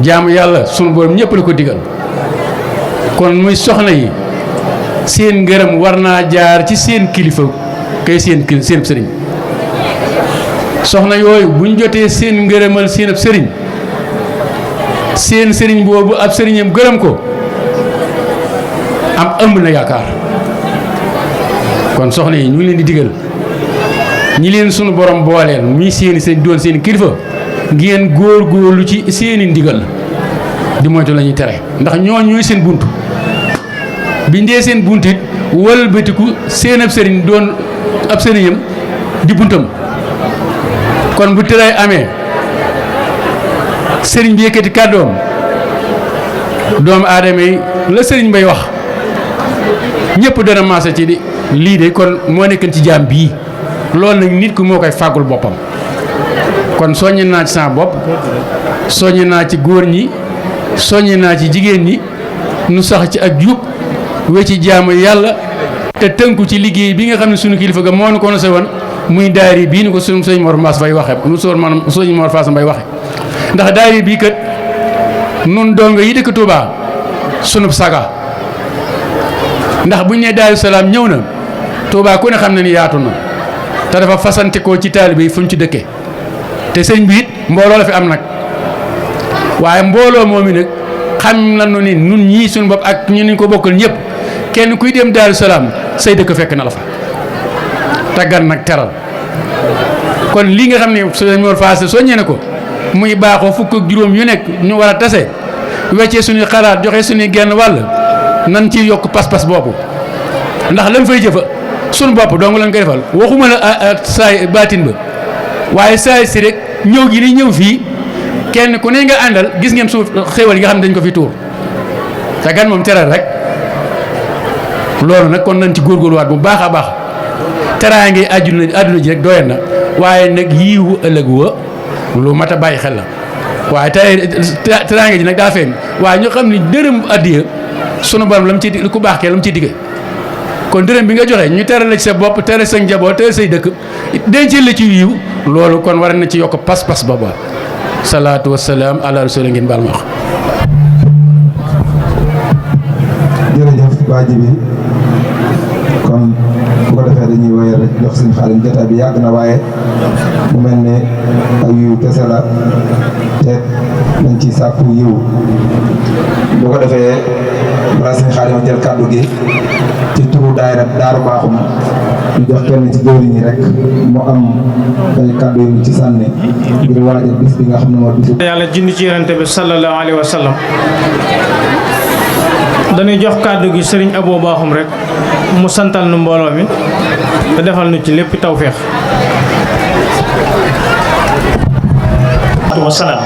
jaamu yàlla sunu borom ñëpp la ko digal kon muy soxna yi seen ngërëm war naa jaar ci seen kilifa kay seen sëriñ soxna yooyu buñ jotee seen ngërëmal seen ab sëriñ seen sëriñ boobu ab sëriñam gërëm ko am ëmb na yaakaar kon soxna yi ñu ngi leen di digal ñi leen sunu borom booleel muy seeni seen doon seen kilifa ngeen góor-góorlu ci seeni ndigal di moytu la ñuy tere ndax ñooy seen buntu biñ dee seen bunt it wëlbatiku seen ab sëriñ doon ab sëriñam di buntam kon bu tëraay amee sëriñ bi yëkkati kàddoom doomu aadama yi la sëriñ bay wax ñëpp dana maase ci di lii de kon moo nekkan ci jaam bii loolu nag nit ku moo koy fàggul boppam kon soññi naa ci sama bopp soññi naa ci góor ñi soññi naa ci jigéen ñi nu sax ci ak jub we ci jaamu yàlla te tënku ci liggéey bi nga xam ne sunu kilifa ga moo nu ko nose woon muy daayira bii ni ko sunu sëñ Mor Fass Mbaye waxe sëñ Mor Fass Mbaye waxe ndax daayira bii kat nun donga yi dëkk Touba sunub saga ndax buñ ne Daaru Salaam ñëw na Touba ku ne xam ne ni yaatu na te dafa fasante ko ci taalibe yi fu ñu ci dëkkee te sëñ bi it mbooloo la fi am nag waaye mbooloo moom mi nag xam nañu ni nun ñii suñu bopp ak ñu niñ ko bokkal ñëpp kenn kuy dem Daaru Salaam say dëkk fekk na la fa taggan nag teral kon lii nga xam ne sëñ Mor Fass soññee na ko muy baaxoo fukk ak juróom yu nekk ñu war a tase weccee suñuy xalaat joxe suñuy genn wàll nan ci yokk pas-pas boobu ndax lan fay jëfa suñu bopp dong lañ koy defal waxuma la saay baatin ba waaye saay si rek ñëw gi ni ñëw fii kenn ku ne nga àndal gis ngeen suuf xéwal yi nga xam ne dañ ko fi tuur te gan moom teral rek loolu nag kon nañ ci góorgóorluwaat bu baax a baax teraa ngi àdduna ji rek doyen na waaye nag yiiwu ëllëg wa lu mat a bàyyi xel la waaye teraanga ji nag daa feeñ waaye ñu xam ni dërëm addiya sunu borom la mu ci ku baax kee la mu ciy digge kon dërëm bi nga joxe ñu teral la ci sa bopp teral sa njaboot teral say dëkk denceel la ci yiw loolu kon war na ci yokk pas-pas booba salaatu wasalaam ala rasul ngeen baal ma wax. jërëjëf waa ji bi kon bu ko defee dañuy woyal rek jox seen xaalim jotaay bi yàgg na waaye mu mel ne ay yiw kese la te dañ ciy sàkku yiw bu ko defee balaa seen xaalim jël kàddu gi ci turu daayira Daaru Baaxum ñu jox kenn ci jëwriñ ñi rek mu am ay kàddu yu ci sànni ngir waajal bis bi nga xam ne moo bisu yàlla junni ci yonente bi sallallahu alayhi wa sallam dañuy jox kàddu gi sëriñ Abo Baaxum rek mu santal nu mbooloo mi te defal nu ci lépp tawféex wasalaam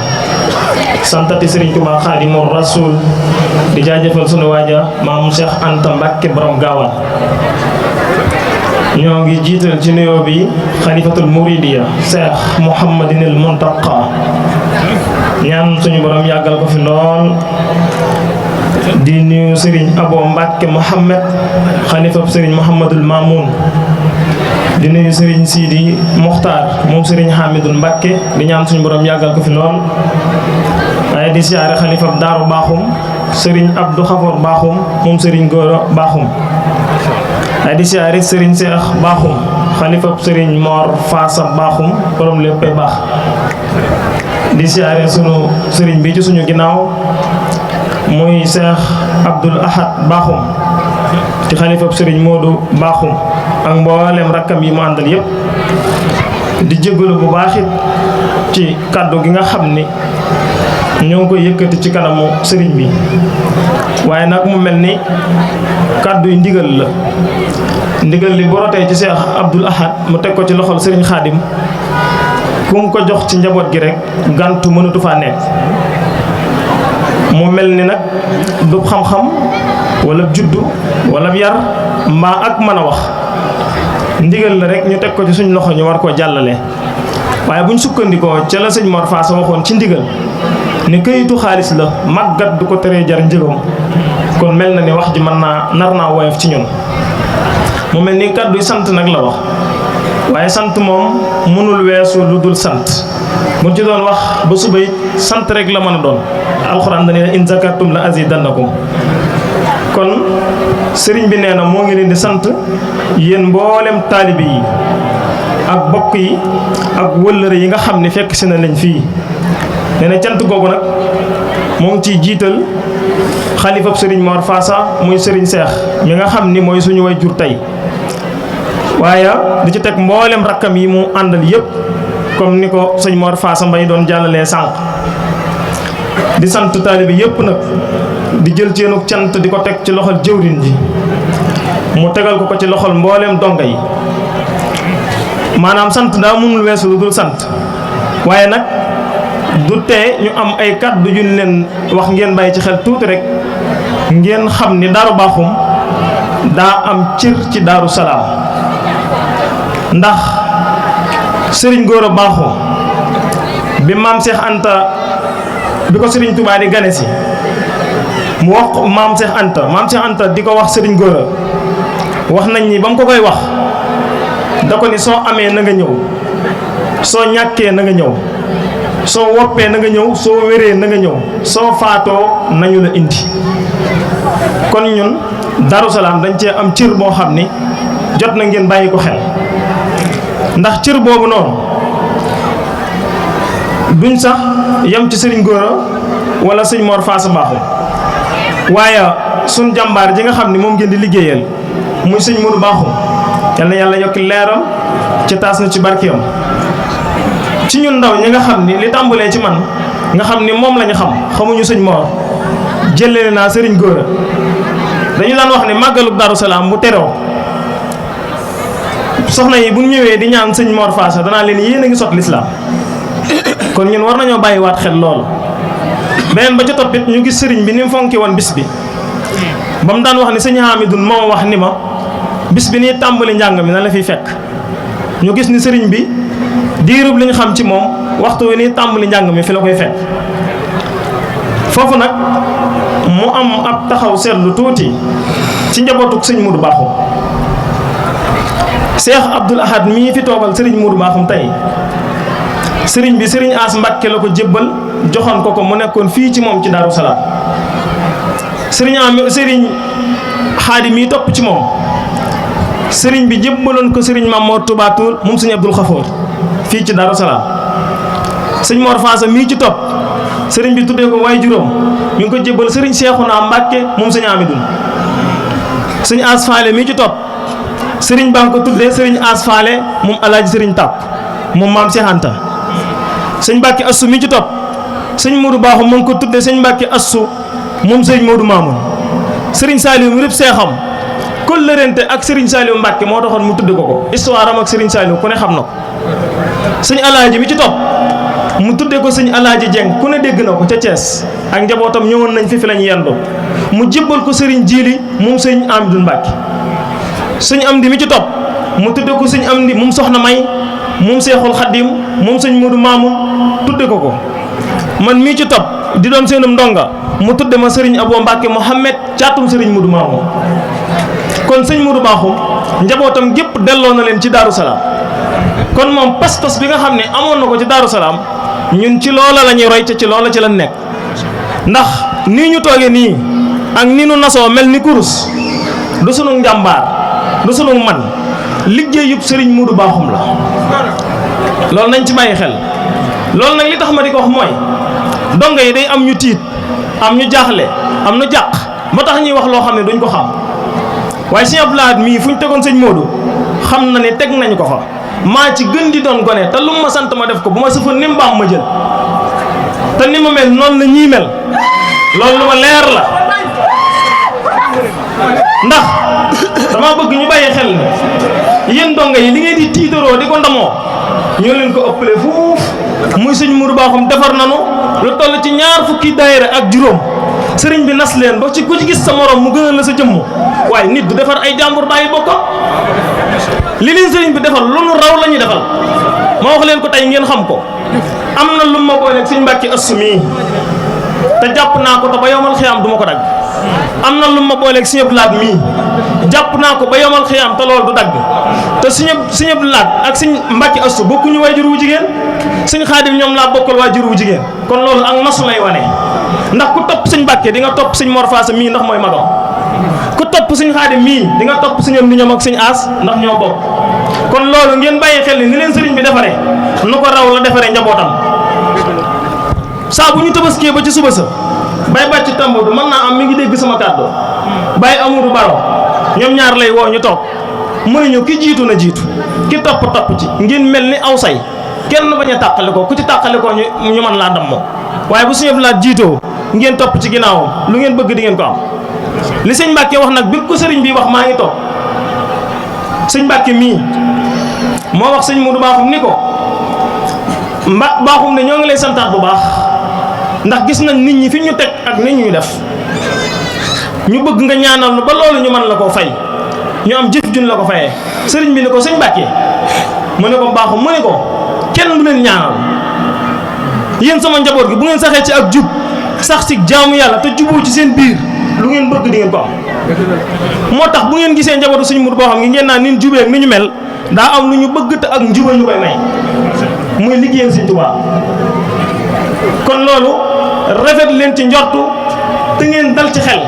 santati sëriñ Tuubaa Xaadimu Rasuul di jaajëfal sunu waaja maam Cheikh Anta Mbàkke borom gaawaan ñoo ngi jiital ci nuyoo bi xalifatul muridiya Cheikh Mouhamadinil Muntaqa ñaan suñu borom yàggal ko fi lool di nuyu Serigne Abo Mbacke Mohamed xalifab Serigne Mouhamadul Mamoun di nuyu Serigne Sidi Mokhtar moom Serigne Hamidul Mbacke di ñaan suñu borom yàggal ko fi lool waaye di siyaare xalifab Daaru Baaxum Serigne Abdou Khafor Baaxum moom Serigne Gora Baaxum waaye di siyaare Serigne Cheikh Baaxum xalifab Serigne Mor Faasa Baaxum borom léppay baax di siyaare sunu Serigne bi ci suñu ginnaaw muy Cheikh Abdoul Ahad Baaxum ci xalifab Serigne Modou Baaxum ak mboolem rakkam yi mu àndal yépp di jégalu bu baaxit ci kàddu gi nga xam ni ñoo ngi koy yëkkati ci kanamu sëriñ bi waaye nag mu mel ni kàddu yi ndigal la ndigal li bu rotee ci Cheikh Abdoul Ahad mu teg ko ci loxol Serigne Khadim ku mu ko jox ci njaboot gi rek gàntu mënatu faa nekk mu mel ni nag du xam-xam wala juddu wala yar mbaa ak mën a wax ndigal la rek ñu teg ko ci suñ loxo ñu war koo jàllale waaye buñ sukkandikoo ca la sëñ Mor Faasa waxoon ci ndigal ne këyitu xaalis la màggat du ko teree jar njëgam kon mel na ni wax ji mën naa nar naa woyof ci ñun mu mel ni kàddu yi sant nag la wax waaye sant moom mënul weesu lu dul sant mu ci doon wax ba suba it sant rek la mën a doon alxuraan dañu ne in zakartum la azidannakum kon sëriñ bi nee na moo ngi leen di sant yéen mboolem taalibe yi ak bokk yi ak wëllëre yi nga xam ne fekk si na lañ fii nee na cant googu nag moo ngi ciy jiital xalifab sëriñ Mor Faasa muy sëriñ Seex mi nga xam ni mooy suñu way jur tey waaye di ci teg mboolem rakkam yi mu àndal yépp comme ni ko sëñ Mor Faasa Mbay doon jàllalee sànq di sant taalibe yépp nag di jël ceenuk cant di ko teg ci loxol jëwriñ ji mu tegal ko ci loxol mboolem donga yi maanaam sant daa mënul weesu lu dul sant waaye nag du tee ñu am ay kàddu yu leen wax ngeen bàyyi ci xel tuuti rek ngeen xam ni Daaru Bakhoum daa am cër ci Daaru Salaam ndax sëriñ Gora Bakhoum bi maam Cheikh Anta bi ko sëriñ Touba di gane si mu wax ko maam Cheikh Anta di ko wax sëriñ Gora wax nañ ni ba mu ko koy wax da ko ni soo amee na nga ñëw soo ñàkkee na nga ñëw soo woppee na nga ñëw soo wéree na nga ñëw soo faatoo nañu la indi kon ñun Daaru Salaam dañ cee am cër boo xam ni jot na ngeen bàyyi ko xel ndax cër boobu noonu duñ sax yem ci sëriñ Gora wala sëñ Mor Faasa Bakhoum waaye suñ jàmbaar ji nga xam ni moom ngeen di liggéeyal muy sëñ Modou Bakhoum yal na yàlla yokki leeram ci taas na ci barkeem ci ñun ndaw ñi nga xam ni li tàmbalee ci man nga xam ni moom lañu xamuñu sëñ Mor jëlee naa sëriñ Gora dañu daan wax ne màggalu Daaru Salaam bu teroo soxna yi bu ñëwee di ñaan sëñ Mor Faasa danaa leen yéen a ngi sot lislaam kon ñun war nañoo bàyyiwaat xel loolu beneen ba ca toppit ñu gis sëriñ bi ni mu fonki woon bis bi ba mu daan wax ni sëñ Hamidun moo wax ni ma bis bi nii tàmbali njàng mi na la fiy fekk ñu gis ni sëriñ bi diirub li ñu xam ci moom waxtu wi nii tàmbali njàng mi fi la koy fekk foofu nag mu am ab taxaw seetlu tuuti ci njabootuk sëñ Modou Bakhoum Cheikh Abdoul Ahad mii fi toogal sëriñ Modou Bakhoum tey sëriñ bi sëriñ As Mbàkke la ko jébbal joxoon ko mu nekkoon fii ci moom ci Daaru Salaam sëriñ Xaadim mii topp ci moom sëriñ bi jébbaloon ko sëriñ Mamoor Touba Toul moom sëñ Abdul Xafoor fii ci Daaru Salaam sëñ Mor Faasa mii ci topp sëriñ bi tuddee ko waay juróom mi ngi ko jébbal sëriñ Seexuna Mbàkke moom sëñ Amidun sëñ As Faale mii ci topp sëriñ baa ngi ko tuddee sëriñ As Faale moom alaaji sëriñ Tàpp moom maam Seex Anta sëñ Mbàkke Assu mii ci topp sëñ Modou Bakhoum mu ngi ko tuddee sëñ Mbàkke Assu moom sëriñ Modou Mamoun sëriñ Saliou mi rëpp seexam kóllërente ak sëriñ Saliou Mbàkke moo taxoon mu tudde ko histoire am ak sëriñ Saliou ku ne xam na ko sëñ alaaji mi ci topp mu tudde ko sëñ alaaji Jeng ku ne dégg na ko ca Thiès ak njabootam ñëwoon nañ fi lañu yendu mu jébbal ko sëriñ Jili moom sëñ Amidou Mbàkke sëñ Amdi mi ci topp mu tudde ko sëñ Amdi moom soxna May moom Seexul Xaddim moom sëñ Modou Mamoun tudde ko man mii ci topp di doon seenum ndonga mu tudde ma sëriñ Abo Mbàkke Mohamed caatum sëriñ Modou Mamoun kon sëñ Modou Bakhoum njabootam gépp delloo na leen ci Daaru Salaam kon moom pas-pas bi nga xam ne amoon na ko ci Daaru Salaam ñun ci loola la ñuy roy ca ci loola ci lañ nekk ndax nii ñu toogee nii ak ni nu nasoo mel ni kurus du sunu njàmbaar du sunu man liggéey yëpp sëriñ Modou Bakhoum la loolu nañ ci bàyyi xel loolu nag li tax ma di ko wax mooy donga yi day am ñu tiit am ñu jaaxle am ñu jàq ba tax ñuy wax loo xam ne duñ ko xam waaye sëñ Abdou Lahad mii fu ñu tegoon sëñ Modou xam na ne teg nañu ko fa maa ci gën di doon gone te lu ma sant ma def ko bu ma sëfoon ni mbaam ma jël te ni ma mel noonu la ñii mel loolu lu ma leer la ndax dama bëgg ñu bàyyi xel ne yéen donga yi li ngeen di tiitaroo di ko ndamoo ñoo leen ko ëppale fuuf muy sëñ Modou Bakhoum defar nanu lu toll ci 20 fukki daayira ak juróom sëriñ bi nas leen ba ci ku ci gis sa morom mu gënal la sa jëmm waaye nit du defar ay jàmbur bàyyi bokkam li leen sëriñ bi defal lu nu raw la ñuy defal ma wax leen ko tey ngeen xam ko am na lu ma booleeg sëñ Mbàkke Assu mii te jàpp naa ko te ba yomal xiyaam du ma ko dagg am na lu ma booleeg sëñ Abdou Lahad mii jàpp naa ko ba yomal xiyaam te loolu du dagg te sëñ Abdou Lahad ak sëñ Mbàkke Assu bokkuñu waajur wu jigéen sëñ Xaadim ñoom laa bokkal waajur wu jigéen kon loolu ak nasu lay wane ndax ku topp sëñ Mbàkke di nga topp sëñ Mor Faasa mii ndax mooy magam ku topp sëñ Xaadim mii di nga topp sëñ Amdi ñoom ak sëñ As ndax ñoo bokk kon loolu ngeen bàyyi xel ni leen sëriñ bi defaree nu ko raw la defaree njabootam saa bu ñu tabaskee ba ci suba sa bay bàcc Tambadou mën naa am mi ngi dégg sama kàddu bay Amadou Baro ñoom ñaar lay woo ñu toog mooy ñu ki jiitu na jiitu ki topp ci ngeen mel ni aw say kenn bañ a tàqale ko ku ci tàqale ko ñu mën laa dammoo waaye bu sëñ Abdou Lahad jiitoo ngeen topp ci ginnaawam lu ngeen bëgg di ngeen ko am li sëñ Mbàkke wax nag bi ko sëriñ bi wax maa ngi toog sëñ Mbàkke mii moo wax sëñ Modou Bakhoum ni ko Bakhoum ne ñoo ngi lay santaat bu baax ndax gis nañ nit ñi fi ñu teg ak nit ñu def ñu bëgg nga ñaanal nu ba loolu ñu mën la koo fay ñu am jëf jun la ko fayee. sëriñ bi ne ko sëñ Mbàkke mu ne ko Bakhoum mu ne ko kenn du leen ñaanal yéen sama njaboot gi bu ngeen saxee ci ak jub sax ci jaamu yàlla te juboo ci seen biir lu ngeen bëgg di ngeen ko am. moo tax bu ngeen gisee njabootu sëñ Modou Bakhoum ngi ngeen naan ni ñu jubee ak ni ñu mel daa am lu ñu bëgg te ak njuba ñu koy may muy liggéeyal sëñ Tuubaa kon loolu rafet leen ci njortu te ngeen dal ci xel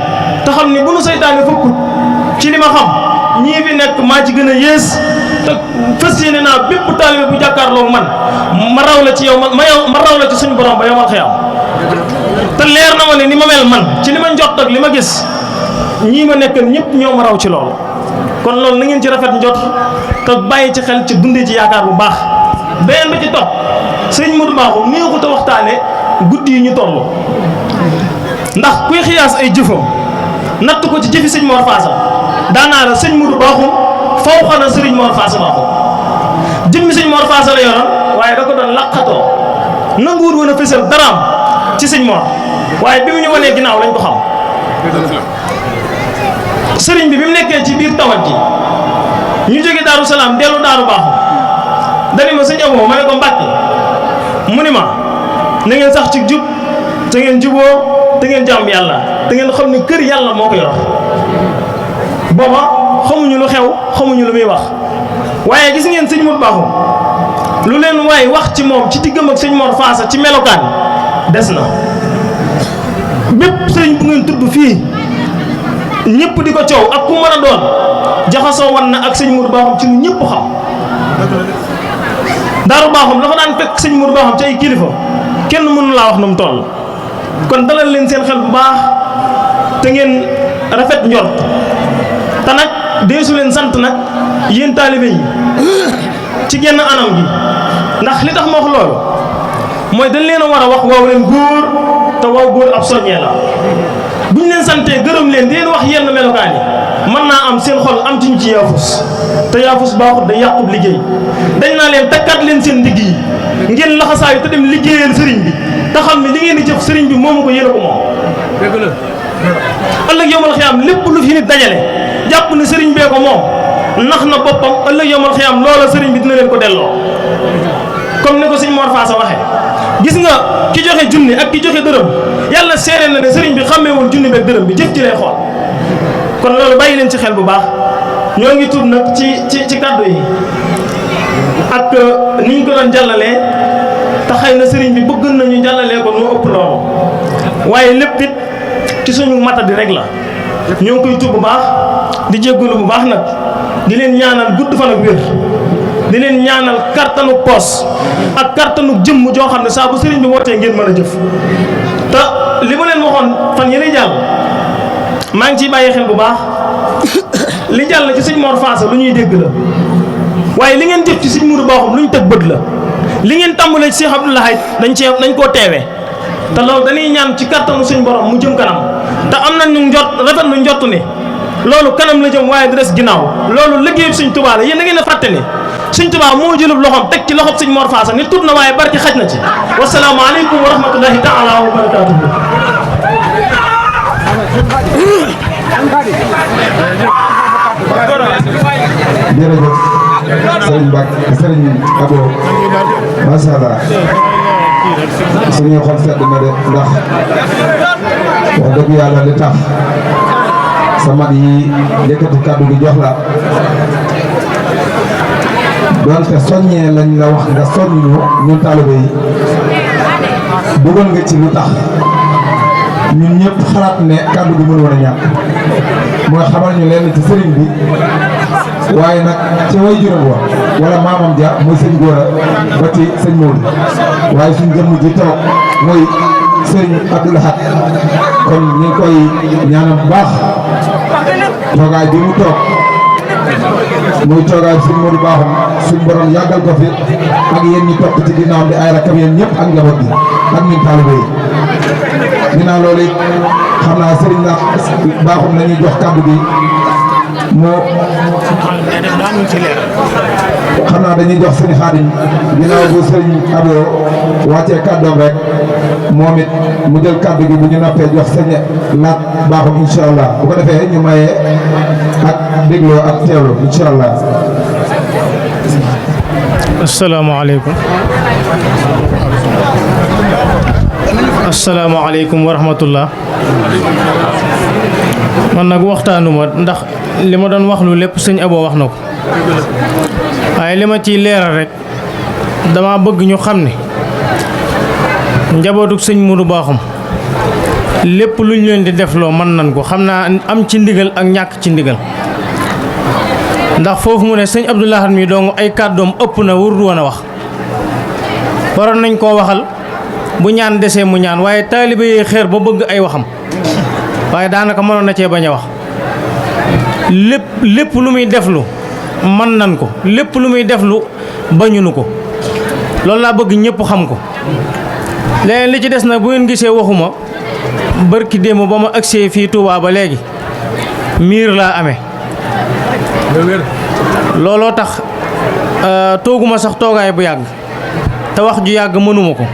te xam ni bu nu seytaane fëkkut ci li ma xam ñii fi nekk maa ci gën a yées te fas yéene naa bépp taalibe bu jàkkaarloo man ma raw la ci yow ma raw la ci suñu borom ba yomal xiyam te leer na ma ne ni ma mel man ci li ma njort ak li ma gis ñii ma nekkal ñëpp ñoo ma raw ci loolu kon loolu na ngeen ci rafet njot te bàyyi ci xel ci dundee ci yaakaar bu baax beneen ba ci topp sëñ Modou Bakhoum nii ko te waxtaane guddi yi ñu toll ndax kuy xiyaas ay jëfam natt ko ci jëfi sëñ Mor Faasa daanaa la sëñ Modou Bakhoum faw xana sëriñ Mor Faasa Bakhoum jëmmi sëñ Mor Faasa la yoroon waaye da ko doon laqatoo nanguwul woon a fësal daraam ci sëñ Mor waaye bi mu ñu wanee ginnaaw lañ ko xam sëriñ bi mu nekkee ci biir tawat ji ñu jóge Daaru Salaam dellu Daaru Bakhoum dani ma sëñ Abo ma ne ko Mbàkke mu ni ma na ngeen sax ci jub te ngeen juboo te ngeen jàmm yàlla te ngeen xam ne kër yàlla moo ko yor booba xamuñu lu xew xamuñu lu muy wax waaye gis ngeen sëñ Modou Bakhoum lu leen waaye wax ci moom ci diggam ak sëñ Mor Faasa ci melokaan des na bépp sëriñ bu ngeen tudd fii ñëpp di ko coow ak ku mën a doon jaxasoo wan na ak sëñ Modou Bakhoum ci lu ñëpp xam Daaru Bakhoum dafa daan fekk sëñ Modou Bakhoum ci ay kilifa kenn mënu laa wax nu mu toll kon dalal leen seen xel bu baax te ngeen rafet njort te nag deesu leen sant nag yéen taalibe yi ci genn anam gi ndax li tax ma wax loolu mooy dañ leen a war a wax waaw leen góor te waaw góor ab soññee la bu ñu leen santee gërëm leen di leen wax yenn melokaan yi mën naa am seen xol am ci ñu ci yaafus te yaafus baaxut day yàqub liggéey dañ naa leen takkaat leen seen ndigg yi ngeen laxasaayu te dem liggéeyal sëriñ bi te xam ne li ngeen di jëf sëriñ bi moomu ko yéen a ko moom. dëgg la ëllëg yowmal xiyaam lépp lu fi nit dajale jàpp ne sëriñ bee ko moom nax na boppam ëllëg yowmal xiyaam loola sëriñ bi dina leen ko delloo comme ni ko sëñ Mor Faasa waxee gis nga ki joxe junni ak ki joxe dërëm yàlla seere na ne sëriñ bi xàmmeewul junni beeg dërëm bi jëf ci lay xool kon loolu bàyyi leen ci xel bu baax ñoo ngi tudd nag ci kàddu yi ak ni ñu ko doon jàllalee te xëy na sëriñ bi bëgg nañu jàllalee ko nu ëpp loolu waaye lépp it ci suñu matadi rek la ñoo ngi koy tudd bu baax di jéggalu bu baax nag di leen ñaanal gudd fan ak wér di leen ñaanal kartanu poos ak kartanu jëmm joo xam ne saa bu sëriñ bi wootee ngeen mën a jëf te li ma leen waxoon fan yële jàll maa ngi ciy bàyyi xel bu baax li jàll ci sëñ Mor Faasa lu ñuy dégg la waaye li ngeen jëf ci sëñ Modou Bakhoum lu ñu teg bët la li ngeen tàmbalee ci Cheikh Abdoulaye dañ koo teewee te loolu dañuy ñaan ci kattanu suñ borom mu jëm kanam te am nañ ñu njot rafet lu njott ni loolu kanam la jëm waaye du des ginnaaw loolu liggéeyub sëñ Tuubaa la yéen da ngeen a fàtte ni sëñ Tuubaa moo jëlub loxoom teg ci loxob sëñ Mor Faasa ni tut na waaye barke xaj na ci wasalaamu aleykum wa rahmatullahi taala wa barakaatuhu. jërëjëf sëriñ Mbacke sëriñ Abo macha allah suñuy xol sedd na de ndax wax dëgg yàlla li tax sa mag yi yëkkati kàddu gi jox la donte soññee lañ la wax nga soññu ñun taalibe yi dugal nga ci lu tax ñun ñëpp xalaat ne kàddu gi mën war a ñàkk mooy xamal ñu leen ci sëriñ bi waaye nag ci way juróom wa wala maamam ja muy sëñ Góora ba ci sëñ Moodu waaye suñ jëmm ji toog muy sëriñ Abdou Lahad kon ñu ngi koy ñaanal bu baax toogaay bi mu toog muy toogaay sëñ Moodu Bakhoum suñ borom yàggal ko fi ak yéen ñi topp ci ginnaawam di ay rakam yéen ñëpp ak njaboot bi ak ñun taalibe yi ginnaaw loolu it xam naa sëriñ Bakhoum nañuy jox kàddu gi mu xam naa dañuy jox sëñ Xaadim ginnaaw bu sëñ Abo wàccee kàddoom rek moom it mu jël kàddu gi bu ñu noppee jox sëñ Laat Baaxum incha allah bu ko defee ñu mayee ak dégloo ak teewlu incha allah. asalaamaaleykum. asalaamaaleykum wa rahmatullah. man nag waxtaanuma ndax li ma doon wax lu lépp sëñ Abo wax na ko waaye li ma ciy leeral rek dama bëgg ñu xam ne njabootuk sëñ Modou Bakhoum lépp lu ñu leen di defloo mën nañ ko xam naa am ci ndigal ak ñàkk ci ndigal ndax foofu mu ne sëñ Abdou Lahad mi dong ay kàddoom ëpp na wurdu woon a wax waroon nañ koo waxal bu ñaan desee mu ñaan waaye taalibe yi xeer ba bëgg ay waxam waaye daanaka mënoon na cee bañ a wax lépp lu muy deflu mën nan ko lépp lu muy deflu bañunu ko loolu laa bëgg ñëpp xam ko leneen li ci des nag bu ngeen gisee waxuma barki démb ba ma agsee fii Touba ba léegi miir laa amee looloo tax tooguma sax toogaay bu yàgg te wax ju yàgg mënuma ko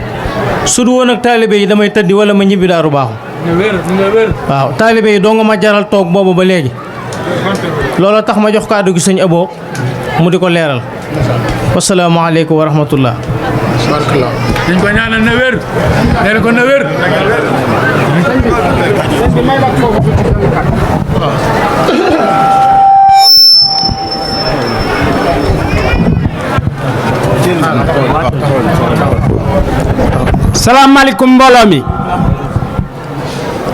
su du woon ak taalibe yi damay tëddi wala ma ñibbi Daaru Baaxum waaw taalibe yi doo nga ma jaral toog boobu ba léegi looloo tax ma jox kàddu gi sëñ Abo mu di ko leeral wasalaamaaleykum wa rahmatullah. barakallah dañ ko ñaanal na wér nee ko na wér. salaamaaleykum mbooloo mi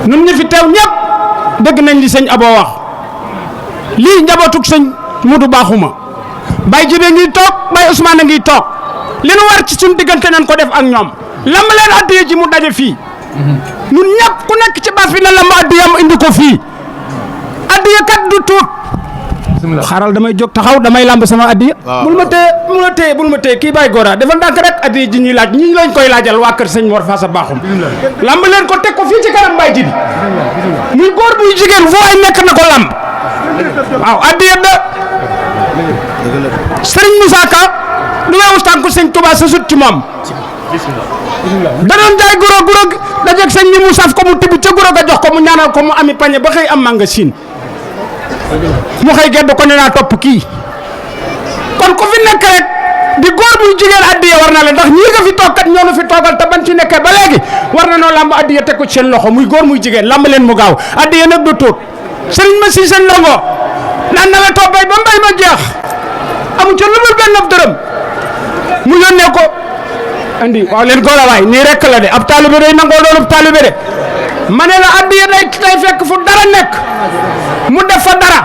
nun ñu fi teew ñëpp dégg nañ li sëñ Abo wax lii njabootug sëñ Modou Bakhoum Baye Jibe ngi toog Baye Ousmane a ngi toog li nu war ci suñu diggante nañ ko def ak ñoom lamb leen addiya ji mu daje fii nun ñëpp ku nekk ci bas bi na lamb addiyam indi ko fii addiya kat du tuut xaaral damay jóg taxaw damay lamb sama addiya bul ma téye kii Baye Gora defal ndànk rek addiya ji ñuy laaj ñi lañ koy laajal waa kër sëñ Mor Faasa Bakhoum lamb leen ko teg ko fii ci kanam Baye Jibi muy góor buy jigéen fu ay nekk na ko lamb waaw addiya da Serigne Moussa Ka lu weewu tànku sëñ Touba sa sut ci moom da doon jaay guro dajeeg sëñ bi mu saf ko mu tibb ca guro ga jox ko mu ñaanal ko mu ami pañe ba xëy am magasin mu xëy gedd ko ne naa topp kii kon ku fi nekk rek di góor buy jigéen addiya war na la ndax ñii nga fi toog kat ñoo nu fi toogal te ban ci nekkee ba léegi war na noo lamb addiya teg ko ci seen loxo muy góor muy jigéen lamb leen mu gaaw addiya nag du tuut sëriñ ma si seen ndongo naan na la toppay ba mbay ma jeex amu ca lu dul benn dërëm mu yónnee ko andi waaw leen góor a waay nii rek la de ab taalibe day nangoo doon ab taalibe de ma ne la addiya day tey fekk fu dara nekk mu def fa dara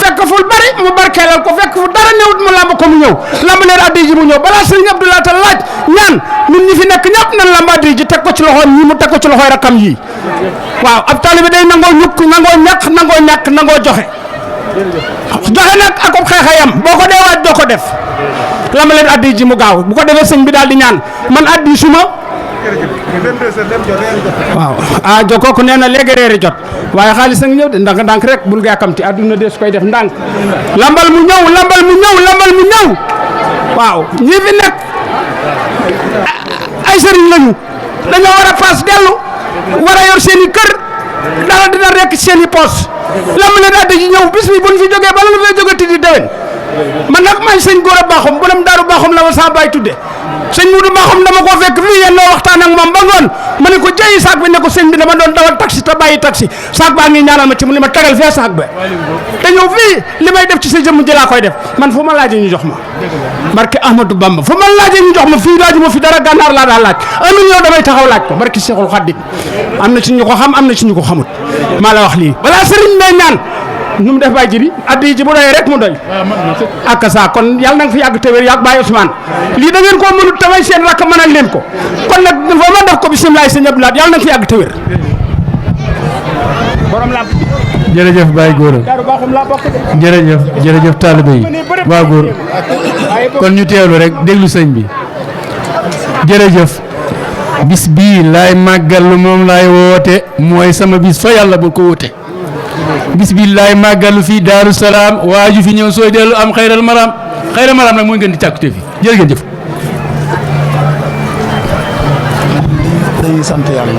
fekk fu bari mu barkeelal ko fekk fu dara newut mu lamb ko mu ñëw lamb leen addiya ji mu ñëw balaa sëriñ Abdoulaye ta laaj ñaan ñun ñi fi nekk ñëpp nan lamb addiya ji teg ko ci loxoom ñii mu teg ko ci loxoy rakam yii waaw ab taalibe day nangoo ñukk nangoo ñàkk nangoo joxe nag akub xeexayam boo ko dee waaj doo ko def lamb leen addiya ji mu gaaw bu ko defee sëñ bi daal di ñaan man addiya suma waaw jo kooku nee na léegi reeri jot waaye xaalis a ngi ñëw de ndànk rek bul nga yàkkamti adduna de su koy def ndànk lambal mu ñëw waaw ñi fi nekk ay sëriñ lañu dañoo war a paas dellu war a yor seen i kër dara dina rekk seen i poos lamb leen addi ji ñëw bis bi buñ fi jógee bala nu fay jógati di déwén man nag maay sëñ Gora Bakhoum borom Daaru Bakhoum la ma saa baay tudde sëñ Modou Bakhoum dama koo fekk fii yéen noo waxtaan ak moom ba ngoon ma ne ko jëyi saak bi ne ko sëñ bi dama doon dawal taxi te bàyyi taxi saak baa ngi ñaanal ma ci mu li ma tegal fee saak ba te ñëw fii li may def ci sa jëmm ji laa koy def man fu ma laajee ñu jox ma barke Ahmadou Bamba fu ma laajee ñu jox ma fii laaju ma fi dara gànnaar laa daa laaj 1 million damay taxaw laaj ko barke Cheikhul Khadim am na ci ñu ko xam am na ci ñu ko xamut maa la wax lii balaa sëriñ may ñaan nu mu def Baye Jibi addi ji bu doyee rek mu doy ak sa kon yàlla na nga fi yàgg te wér yàgg Baye Ousmane lii da ngeen koo mënut tamay seen rakk mënal leen ko kon nag foo ma def ko bisimilah sëñ Abdou Lahad yàlla na nga fi yàgg te wér borom lamp jërëjëf Baye Gora jërëjëf taalibe yi waa góor kon ñu teewlu rek déglu sëñ bi jërëjëf bis bii laay màggal moom laay woote mooy sama bis fa yàlla bu ko wute bisimilah màggalu fii Daaru Salaam waaju fi ñëw sooy dellu am xayral maraam nag mooy gën di càkkute fi jërë ngeen jëf. dañuy sant yàlla.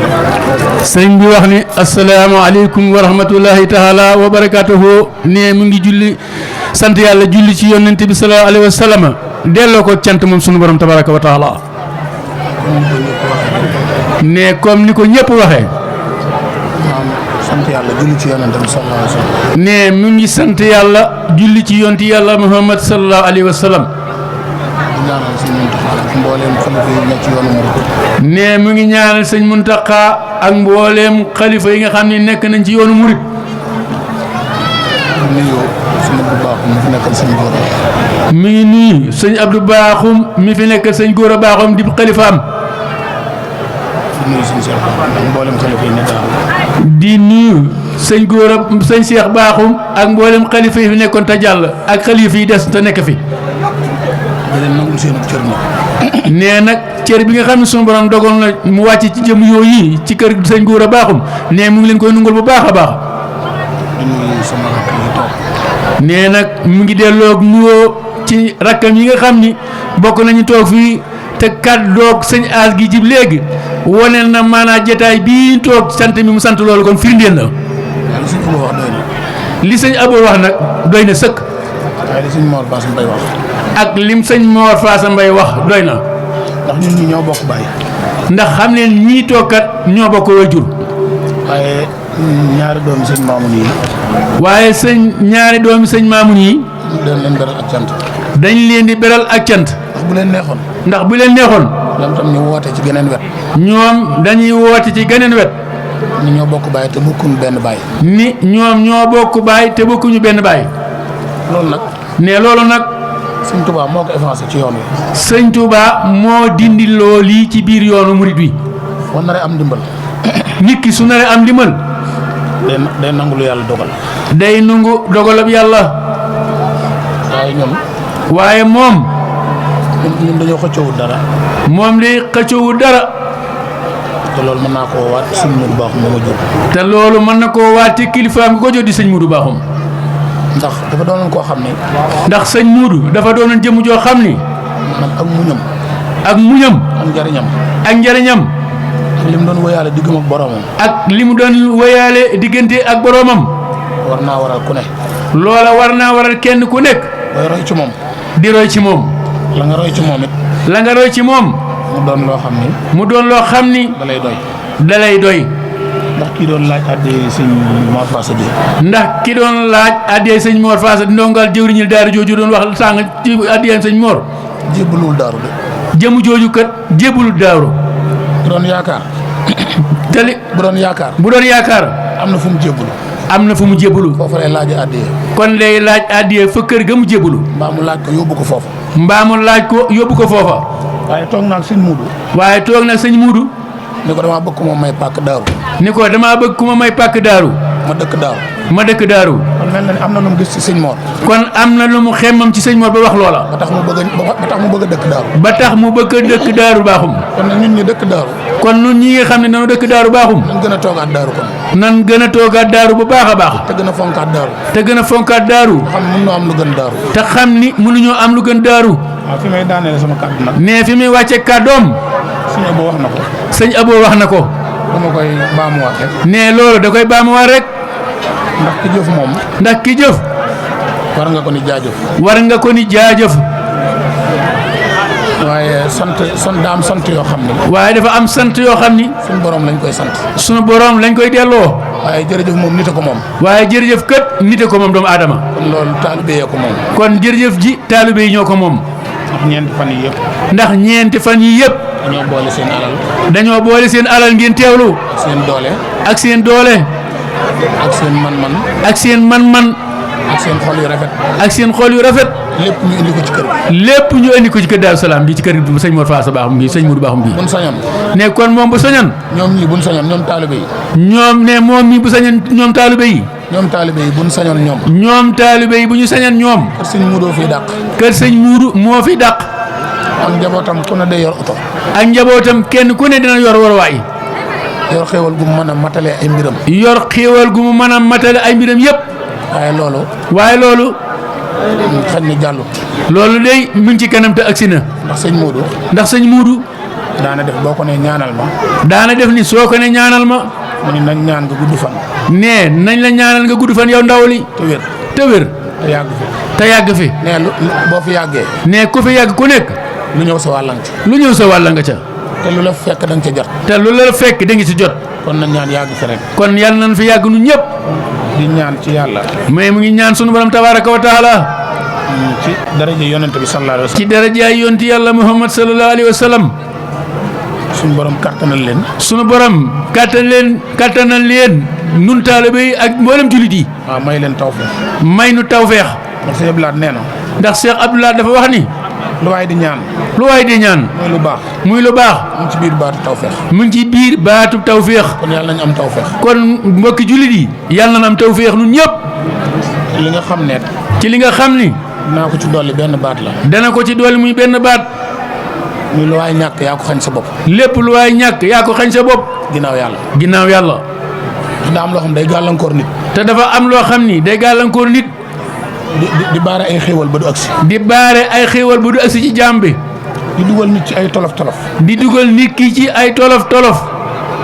sëñ bi wax ni asalaamaaleykum wa rahmatullahi taala wa barakaatuhu ne mu ngi julli sant yàlla julli ci yonent bi sallallahu alayhi wa sallam delloo ko cant moom sunu borom tabaraka wa taala ne comme ni ko ñëpp waxee. sant yàlla julli ci yonent bi sallallahu alayhi wa sallam. ne mu ngi sant yàlla julli ci yonti yàlla Muhammad sallallahu alayhi wa sallam. ne mu ngi ñaanal sëñ Muntaxa ak mbooleem xalifa yi nga xam ne nekk nañ ci yoonu murit. mi ngi nuyu sëñ Abdou Baaxum mi fi nekkal sëñ Góora Baaxum di xalifaam. di nuyu sëñ Góora sëñ Cheikh Baaxum ak mboolem xalifa yi fi nekkoon te jàll ak xalifa yi des te nekk fi. nee nag cër bi nga xam ne sunu borom dogal na mu wàcc ci jëm yooyu ci kër sëñ Góora Baaxum nee mu ngi leen koy nungul bu baax a baax. nee nag mu ngi delloo nuyoo ci rakkam yi nga xam ni bokk nañu toog fii te kàddoog sëñ aas gi jib léegi woneel na maanaa jataay bii toog sant mi mu sant loolu kon firndeel na. li sëñ Abo wax nag doy na sëkk. ak lim sëñ Mor Faasa Mbay wax doy na. ndax ñun ñi ñoo bokk bàyyi. ndax xam ne ñii toog kat ñoo bokk waajur. waaye ñaari doomi sëñ Maamun yi. waaye ñaari doomi sëñ Maamun yi. dañ leen beral ak cant. dañ leen di beral ak cant. ndax bu leen neexoon. ñoom tam ñu woote ci geneen wet. ñoom dañuy woote ci geneen wet. ni ñoo bokk bàyyi te bokkuñu benn bàyyi. ni ñoom ñoo bokk bàyyi te bokkuñu benn bàyyi. loolu nag. ne loolu nag. sëñ Touba moo ko effacé ci yoon wi. sëñ Touba moo dindi loolu yi ci biir yoonu murit wi. war na am ndimbal. nit ki su naree am ndimbal. day nangu lu yàlla dogal. day nangu dogalab yàlla. waaye moom. ñun dañoo xëccoowul dara. moom day xëccoowul dara. te loolu mën naa koo waat sëñ Modou Bakhoum moo jur. te loolu mën na koo waat ci kilifaam ko jot di sëñ Modou Bakhoum. ndax dafa doonoon koo xam ne. ndax sëñ Modou dafa doonoon jëmm joo xam ni. ak muñam. ak muñam. ak njariñam. ak njariñam. ak li mu doon wéyaale diggam ak boromam. ak li mu doon wéyaale diggante ak boromam. war naa waral ku ne. loola war naa waral kenn ku nekk. booy roy ci moom. di roy ci moom. la nga roy ci moom it. la nga roy ci moom. mu doon loo xam ni. mu doon loo xam ni. da lay doy. da lay doy. ndax ki doon laaj addee sëñ Mor Faasa di. ndax ki doon laaj addee sëñ Mor Faasa di ndongal jëwriñu daara jooju doon wax sàng ci addee sëñ Mor. jébbalul daaru de. jëmu jooju kat jébbalul daaru. bu doon yaakaar. te bu doon yaakaar. bu doon yaakaar. am na fu mu jébbalu. am na fu mu jébbalu. foofu lay laaj addee. kon lay laaj addee fa kër ga mu jébbalu. mbaa mu laaj ko yóbbu ko foofa. mbaa mu laaj ko yóbbu ko foofa. waaye toog naag sëñ Muudu. waaye toog nag sëñ Muudu. ni ko damaa bëgg ku ma may pàkk daaru. ni ko damaa bëgg ku ma may pàkk daaru. ma dëkk daaru. ma dëkk daaru. kon mel na ni am na lu mu gis ci sëñ Mor. kon am na lu mu xemmam ci sëñ Mor ba wax loola. ba tax mu bëgg a dëkk daaru. ba tax mu bëgg a dëkk daaru baaxum. kon nag ñun ñi dëkk daaru. kon ñun ñi nga xam ne dañoo dëkk daaru baaxum. nan gën a toogaat daaru kon. nan gën a toogaat daaru bu baax a baax. te gën a fonkaat daaru. te gën a fonkaat daaru. xam ni mënuñoo am lu gën daaru. te xam ni mënuñoo am lu gën daaru. waaw fi may daaneele sama kàddu nag. nee fi muy wàcce kàddoom. sëñ Abo wax na ko. sëñ Abo wax na ko. dama koy baamuwaat rek. nee loolu da koy baamuwaat rek. ndax ki jëf moom. ndax ki jëf. war nga ko ni jaajëf. war nga ko ni jaajëf. waaye sant daa am sant yoo xam ni. waaye dafa am sant yoo xam ni. suñu borom lañ koy sant. suñu borom lañ koy delloo. waaye jërëjëf moom nite ko moom. waaye jërëjëf kat nite ko moom doomu aadama. kon loolu taalibe yee ko moom. kon jërëjëf ji taalibe yi ñoo ko moom. ndax ñeenti fan yi yëpp. ndax ñeenti fan yi yëpp. dañoo boole seen alal. dañoo boole seen alal ngeen teewlu. ak seen doole. ak seen doole. ak seen man-man. ak seen man-man. ak seen xol yu rafet. ak seen xol yu rafet. lépp ñu indi ko ci kër gi. lépp ñu indi ko ci kër Daaru Salaam bi ci kër sëñ Mor Faasa Baaxum bi sëñ Modou Baaxum bi. buñ sañoon. ne kon moom bu sañoon. ñoom ñii buñ sañoon ñoom taalibe yi. ñoom ne moom mii bu sañoon ñoom taalibe yi. ñoom taalibe yi buñ sañoon ñoom. ñoom taalibe yi bu ñu sañoon ñoom. kër sëñ Muudu fii dàq. kër sëñ Muudu moo fi dàq. ak njabootam ku ne day yor oto. ak njabootam kenn ku ne dina yor waruwaay. yor xéewal gu mu mën a matale ay mbiram. yor xéewal gu mu mën a matale ay mbiram yëpp. waaye loolu. xañ na jàllut. loolu day mu ngi ci kanam te agsi na. ndax sëñ Muudu. daana def boo ko ne ñaanal ma. daana def ni soo ko ne ñaanal ma. mu ni nañ ñaan nga gudd fan. nee nañ la ñaanal nga gudd fan yow ndaw li. te wér. te yàgg fi. nee boo fi yàggee. nee ku fi yàgg ku nekk. lu ñëw sa wàll nga ca. lu ñëw sa wàll nga ca. te lu la fekk da nga ca jot. te lu la fekk da nga ci jot. kon nañ ñaan yàgg fi rek. kon yàlla nañ fi yàgg nu ñëpp. di ñaan ci yàlla. mais mu ngi ñaan sunu borom tabaaraka wa taala. ci daraja yonent bi sallallahu alayhi wa sallam. ci daraja yonti yàlla Muhammad sallallahu alayhi wa sallam. suñu borom kattanal leen. sunu borom kattanal leen nun taalibe yi ak mboolem jullit yi. waaw may leen tawfeex. may nu tawfeex. ndax Cheikh Abdoulaye nee na. ndax Cheikh Abdoulaye dafa wax ni. lu waay di ñaan. muy lu baax. muy lu baax. mu ngi ci biir baatu tawfeex. mu ngi ci biir baatu tawfeex. kon yàlla nañ am tawfeex. kon mbokki jullit yi. yàlla nañ am tawfeex nun ñëpp. li nga xam ne. ci li nga xam ni. dinaa ko ci dolli benn baat la. dana ko ci dolli muy benn baat. muy lu waay ñàkk yaa ko xañ sa bopp. lépp lu waay ñàkk yaa ko xañ sa bopp. ginnaaw yàlla. ginnaaw yàlla. daa am loo xam day gàllankoor nit. te dafa am loo xam ni day gàllankoor nit. di baare ay xéewal ba du agsi. di baare ay xéewal ba du agsi ci jaam bi. di dugal nit ci ay tolof tolof. di dugal nit ki ci ay tolof tolof.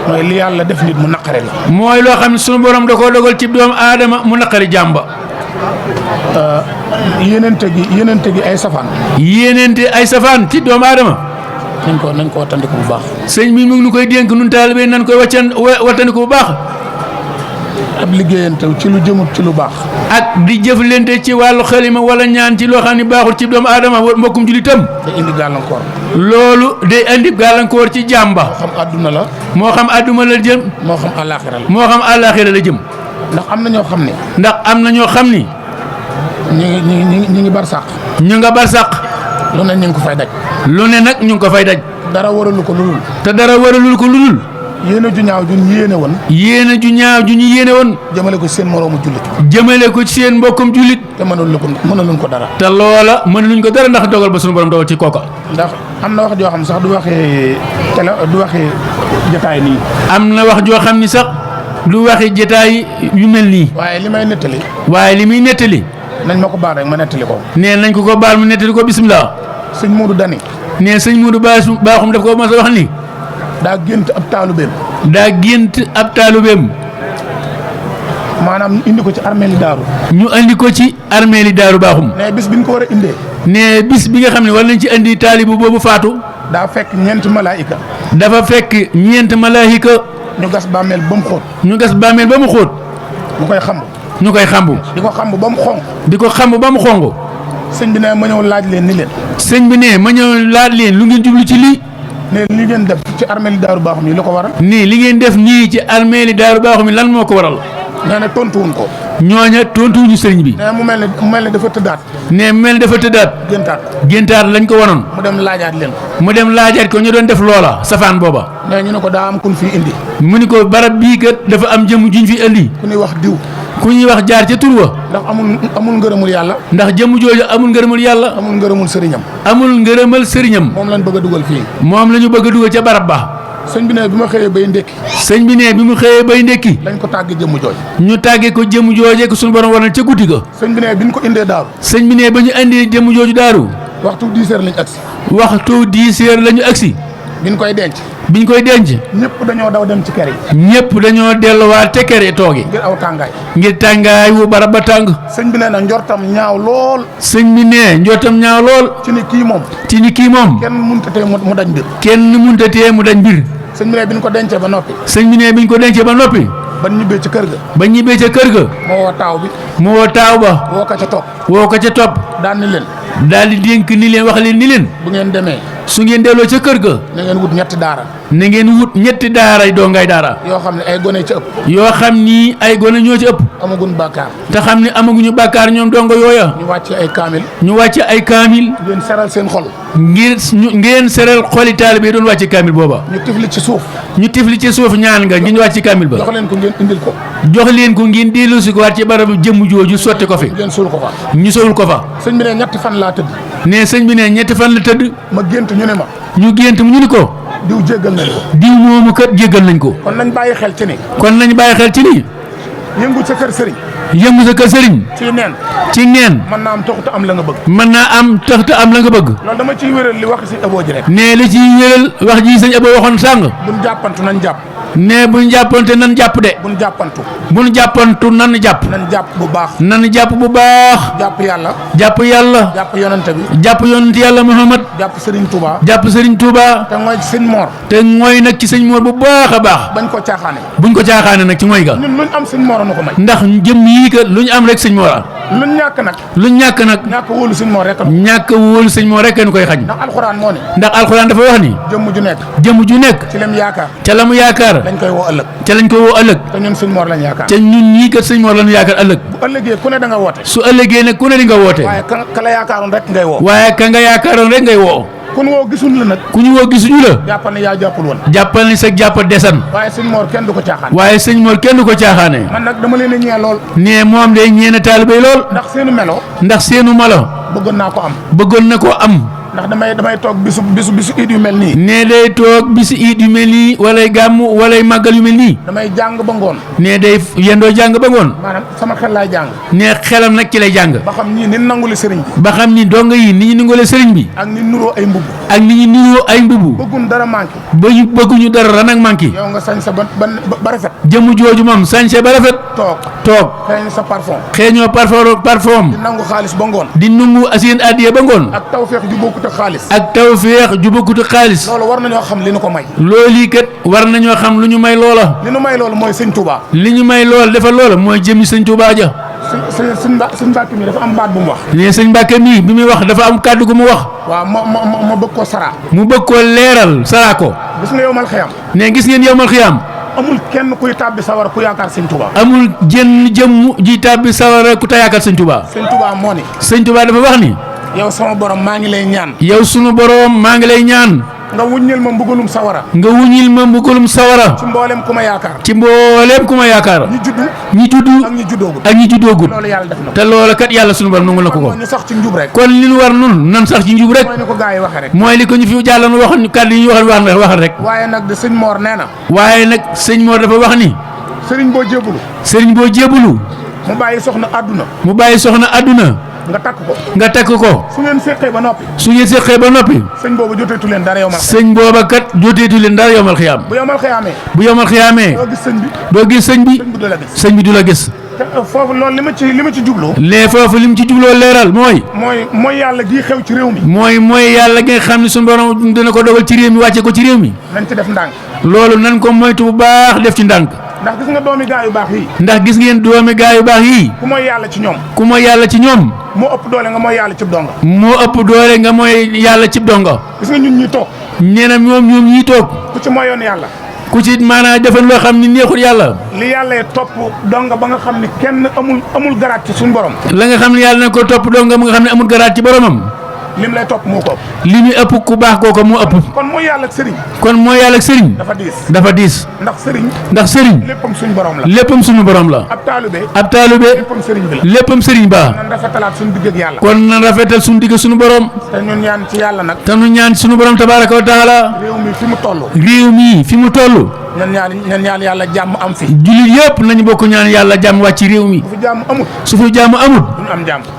mooy li yàlla def nit mu naqare la. mooy loo xam ne sunu borom da koo dogal ci doomu aadama mu naqari jàmba. yéenente gi ay safaan. yéenente ay safaan ci doomu aadama. nañ ko wattandiku bu baax. sëñ bi mu ngi nu koy dénk nun taalibe nan koy wattandiku bu baax. ab liggéeyante ci lu jëmut ci lu baax. ak di jëflante ci wàllu xalima wala ñaan ci loo xam ne baaxul ci doomu aadama mbokkum jullitam. day indi gàllankoor. loolu day indi gàllankoor ci jàmba. moo xam àdduna la. moo xam àdduna la jëm. moo xam àllaaxira la. moo xam àllaaxira la jëm. ndax am na ñoo xam ne. ñu ngi barsàq. ñu nga barsàq. lu ne ñu ngi ko fay daj. lu ne nag ñu ngi ko fay daj. dara waralu ko lulul. te dara waralul ko lulul. yéene ju ñaaw ju ñu yéene woon. yéene ju ñaaw ju ñu yéene woon. jëmale ko ci seen moroomu jullit. jëmale ko ci seen mbokkum jullit. te mënaluñ ko dara. te loola mënaluñ ko dara ndax dogal ba sunu borom dogal ci kooka. ndax am na wax joo xam sax du waxee jotaay nii. am na wax joo xam ni sax du waxi jotaay yu mel nii. waaye li may nettali. waaye li muy nettali. nañ ma ko baal rek ma nettali ko. nee nañ ko baal mu nettali ko bisimilah. sëñ Modou Dani. nee sëñ Modou baaxum daf ko mas a wax ni. daa gént ab taalubeem. maanaam ñu indi ko ci armeeli daaru. ñu indi ko ci armeeli daaru baaxum. nee bis bi ñu ko war a indee. nee bis bi nga xam ne war nañ ci indi taalibu boobu faatu. daa fekk ñeenti malaayika. dafa fekk ñeenti malaayika. ñu gas bàmmeel ba mu xóot. ñu gas bàmmeel ba mu xóot. ñu koy xamb. ñu koy xambu. di ko xamb ba mu xonq. di ko xamb ba mu xonq. sëñ bi ne ma ñëw laaj leen ni leen. sëñ bi ne ma ñëw laaj leen lu ngeen jublu ci lii. ne li ngeen def ci armeeli daaru baaxum yi lu ko waral. nii li ngeen def nii ci armeeli daaru baaxum yi lan moo ko waral. nee na tontuwuñ ko. ñooña tontuwuñu sëriñ bi. nee mu mel ne dafa tëddaat. ne mel dafa tëddaat. géntaat lañ ko wanoon. mu dem laajaat leen ko. mu dem laajaat ko ñu doon def loola safaan booba. nee ñu ne ko daa am kun fii indi. mu ni ko barab bii kat dafa am jëm juñ fi indi. ku ñuy wax diw. ku ñuy wax jaar ca tur wa. ndax amul ngërëmul yàlla. ndax jëmm jooju amul ngërëmul yàlla. amul ngërëmul sëriñam. amul ngërëmal sëriñam. moom lañ bëgg a dugal fii. moom la ñu bëgg a dugal ca barab ba. sëñ bi ne bi ma xëyee bay ndékki. sëñ bi ne bi mu xëyee bay ndékki. lañ ko tàggee jëmm jooj. ñu tàggee ko jëmm joojee ko suñu borom waral ca guddi ga. sëñ bi ne bi ñu ko indee daaru. sëñ bi ne ba ñu indi jëmm jooju daaru. waxtu 10 heures lañ agsi. waxtu 10 heures lañu agsi. biñ koy denc. ñëpp dañoo daw dem ci kër yi. ñëpp dañoo delluwaat ca kër yi toogi. ngir aw tàngaay. ngir tàngaay wu barab ba tàng. sëñ bi nee na njortam ñaaw lool. sëñ bi ne njortam ñaaw lool. ci ni kii moom. kenn mënut a tee mu dañ mbir. kenn mënut a tee mu dañ mbir. sëñ bi ne bi ñu ko dencee ba noppi. ba ñibbee ca kër ga. moo woo taaw bi. moo woo taaw ba. woo ko ca topp. daal di dénk ni leen wax leen ni leen. bu ngeen demee. su ngeen delloo ca kër ga. na ngeen wut ñetti daara. na ngeen wut ñetti daara yi dongay daara. yoo xam ne ay gone ci ëpp. yoo xam ni ay gone ñoo ci ëpp. amaguñ bàkkaar. te xam ne amaguñu bàkkaar ñoom dongo yooya. ñu wàcce ay kaamil. ngeen seral seen xol. ngeen seral xoli taalibe yi doon wàcce kaamil booba. ñu tifli ci suuf. ñaan nga ngeen wàcce kaamil ba. jox leen ko ngeen indil ko. jox leen ko ngeen dellusi ko waat ci barabu jëmm jooju sotti ko fi. ngeen suul ko fa. ñu suul ko fa. sëñ bi ne ñetti fan laa tëdd. ne sëñ bi ne ñetti fan la tëdd. ma gént ñu ne ma. ñu gént mu ñu ni ko. diw jéggal nañ ko. diw moomu kat jéggal nañ ko. kon nañ bàyyi xel ci ni. kon nañ bàyyi xel ci ni. yëngu sa kër sëriñ. yëngu sa kër sëriñ. ci neen. ci neen. mën naa am taxut am la nga bëgg. mën naa am taxut am la nga bëgg. loolu dama ciy wéral li wax si Abo ji rek. nee li ciy wéral wax ji sëñ Abo waxoon sàng. buñ jàppantu nañ jàpp. nee buñ jàppante nan jàpp de. buñ jàppantu. buñ jàppantu nan jàpp. nañ jàpp bu baax. nan jàpp bu baax. jàpp yàlla. jàpp yàlla. jàpp yonante bi. jàpp yonante yàlla Muhammad. jàpp Serigne Touba. jàpp Serigne Touba. te mooy ci sëñ Mor. te mooy nag ci sëñ Mor bu baax a baax. bañ ko caaxaane. buñ ko caaxaane nag ci mooy ga. ñun luñ am sëñ Mor nu ko may. ndax jëm yii kat luñ am rek sëñ Mor. luñ ñàkk nag. luñ ñàkk nag. ñàkk wóolu sëñ Mor rek. ñàkk wóolu sëñ Mor rek nu koy xañ. ndax alxuraan moo ne. ndax alxuraan dafa wax ni. jëmm ju nekk. jëmm ju nekk. ci lam yaakaar. ca la mu yaakaar. dañ koy woo ëllëg. ca lañ koy woo ëllëg. te ñun sëñ Mor lañ yaakaar. te ñun ñii kat sëñ Mor lañu yaakaar ëllëg. bu ëllëgee ku ne da nga woote. su ëllëgee nag ku ne di nga woote. waaye ka la yaakaaroon rek ngay woo. waaye ka nga yaakaaroon rek ngay woo. ku ñu woo gisuñu la nag. ku ñu woo gisuñu la. jàppal ne yaa jàppul woon. jàppal ni sa jàpp desan. waaye sëñ Mor kenn du ko caaxaan. waaye sëñ Mor kenn du ko caaxaane. man nag dama leen a ñee lool. nee moom day ñeene taalibe lool. ndax seenu melo. ndax seenu melo. bëggoon naa ko am. bëggoon na koo am. ndax damay toog bisu iid yu mel nii. nee day toog bisu iid yu mel nii walay gàmmu walay màggal yu mel nii. damay jàng ba ngoon. nee day yendoo jàng ba ngoon. maanaam sama xel laay jàng. nee xelam nag ci lay jàng. ba xam ñii ni nangule sëriñ bi. ba xam ni donga yi ni ñu nangule sëriñ bi. ak ni nuroo ay mbubb. ak ni ñu nuroo ay mbubb. bëgguñ dara manqué. bëgguñu dara ran ak manqué. yow nga sañ sa ba rafet. jëmu jooju moom sañse ba rafet. toog xëy na sa parfum. xeeñoo parfum. di nangu xaalis ba ngoon. di nangu asien addiya ba ngoon. ak tawfeex ju bokkut ak xaalis. tawfeex ju bokkut ak xaalis. loolu war nañoo xam li ñu ko may. loolu yi kat war nañoo xam lu ñu may loola. li ñu may loolu mooy sëñ Touba. li ñu may lool dafa loola mooy jëmmi sëñ Touba ja. sëñ Mbàkke mi dafa am baat bu mu wax. nee sëñ Mbàkke mii bi muy wax dafa am kàddu gu mu wax. waaw ma bëgg koo saraa. mu bëgg koo leeral saraa ko. gis nga yowmal xiyaam. nee gis ngeen yowmal xiyaam. amul kenn kuy tàbbi sawara ku yaakaar sëñ Touba. amul jënn jëmm ji tàbbi sawara ku ta yaakaar sëñ Touba. sëñ Touba moo ni. sëñ Touba dafa wax ni. yow sama borom maa ngi lay ñaan. yow sunu borom maa ngi lay ñaan. nga wuññil ma mbugalum sawara. nga wuññil ma mbugalum sawara. ci mboolem ku ma yaakaar. ci mboolem ku ma yaakaar. ñi juddu ak ñi juddoogut. ak ñi juddoogut. loolu yàlla def na te loola kat yàlla sunu borom nangu na ko ko. ñu sax ci njub rek. kon li ñu war nun nan sax ci njub rek. mooy ni ko gaa yi waxee rek. mooy li ko ñu fi jàlloon waxoon kàddu yi ñu waxal rek. waaye nag de sëñ Mor nee na. waaye nag sëñ Mor dafa wax ni. sëriñ boo jébulu. sëriñ boo jébulu. mu bàyyi soxna àdduna. mu bàyyi soxna àdduna. nga takk ko. nga takk ko. su ngeen séqee ba noppi. su ngeen séqee ba noppi. sëñ boobu joteetu leen dara yomal. sëñ booba kat joteetu leen dara yomal xiyaam. bu yomal xiyaamee. bu yomal xiyaamee. doo gis sëñ bi. doo gis sëñ bi. sëñ bi du la gis. sëñ bi du la gis. te foofu loolu li ma ci jubloo. lee foofu li mu ci jubloo leeral mooy. mooy yàlla gii xew ci réew mi. mooy yàlla gi nga xam ne suñu borom dina ko dogal ci réew mi wàcce ko ci réew mi. nañ ci def ndànk. loolu nan ko moytu bu baax def ci ndànk. ndax gis nga doomi gaa yu baax yii. ndax gis ngeen doomi gaa yu baax yii. ku mooy yàlla ci ñoom. ku mooy yàlla ci ñoom. moo ëpp doole nga mooy yàlla cib donga. moo ëpp doole nga mooy yàlla cib donga. gis nga ñun ñi toog. nee na ñoom ñii toog. ku ci mooyoon yàlla. ku ci maanaam defal loo xam ni neexul yàlla. li yàlla topp donga ba nga xam ni kenn amul garaat ci suñu borom. la nga xam ne yàlla na ko topp donga ba nga xam ne amul garaat ci boromam. lim lay topp moo ko ëpp. li muy ëpp ku baax kooku moo ëpp. kon mooy yàlla ak sëriñ. kon mooy yàlla ak sëriñ. dafa diis. ndax sëriñ. léppam suñu borom la. léppam suñu borom la. ab taalibe. léppam sëriñ bi la. léppam sëriñ ba. nan rafetalaat suñu digg ak yàlla. kon nan rafetal suñu digg suñu borom. te ñun ñaan ci yàlla nag. te ñu ñaan suñu borom tabaaraka wa taala. réew mi fi mu toll. ñan ñaan yàlla jàmm am fi. jullit yëpp nañu bokk ñaan yàlla jàmm wàcc ci réew mi. su fi jàmm amut.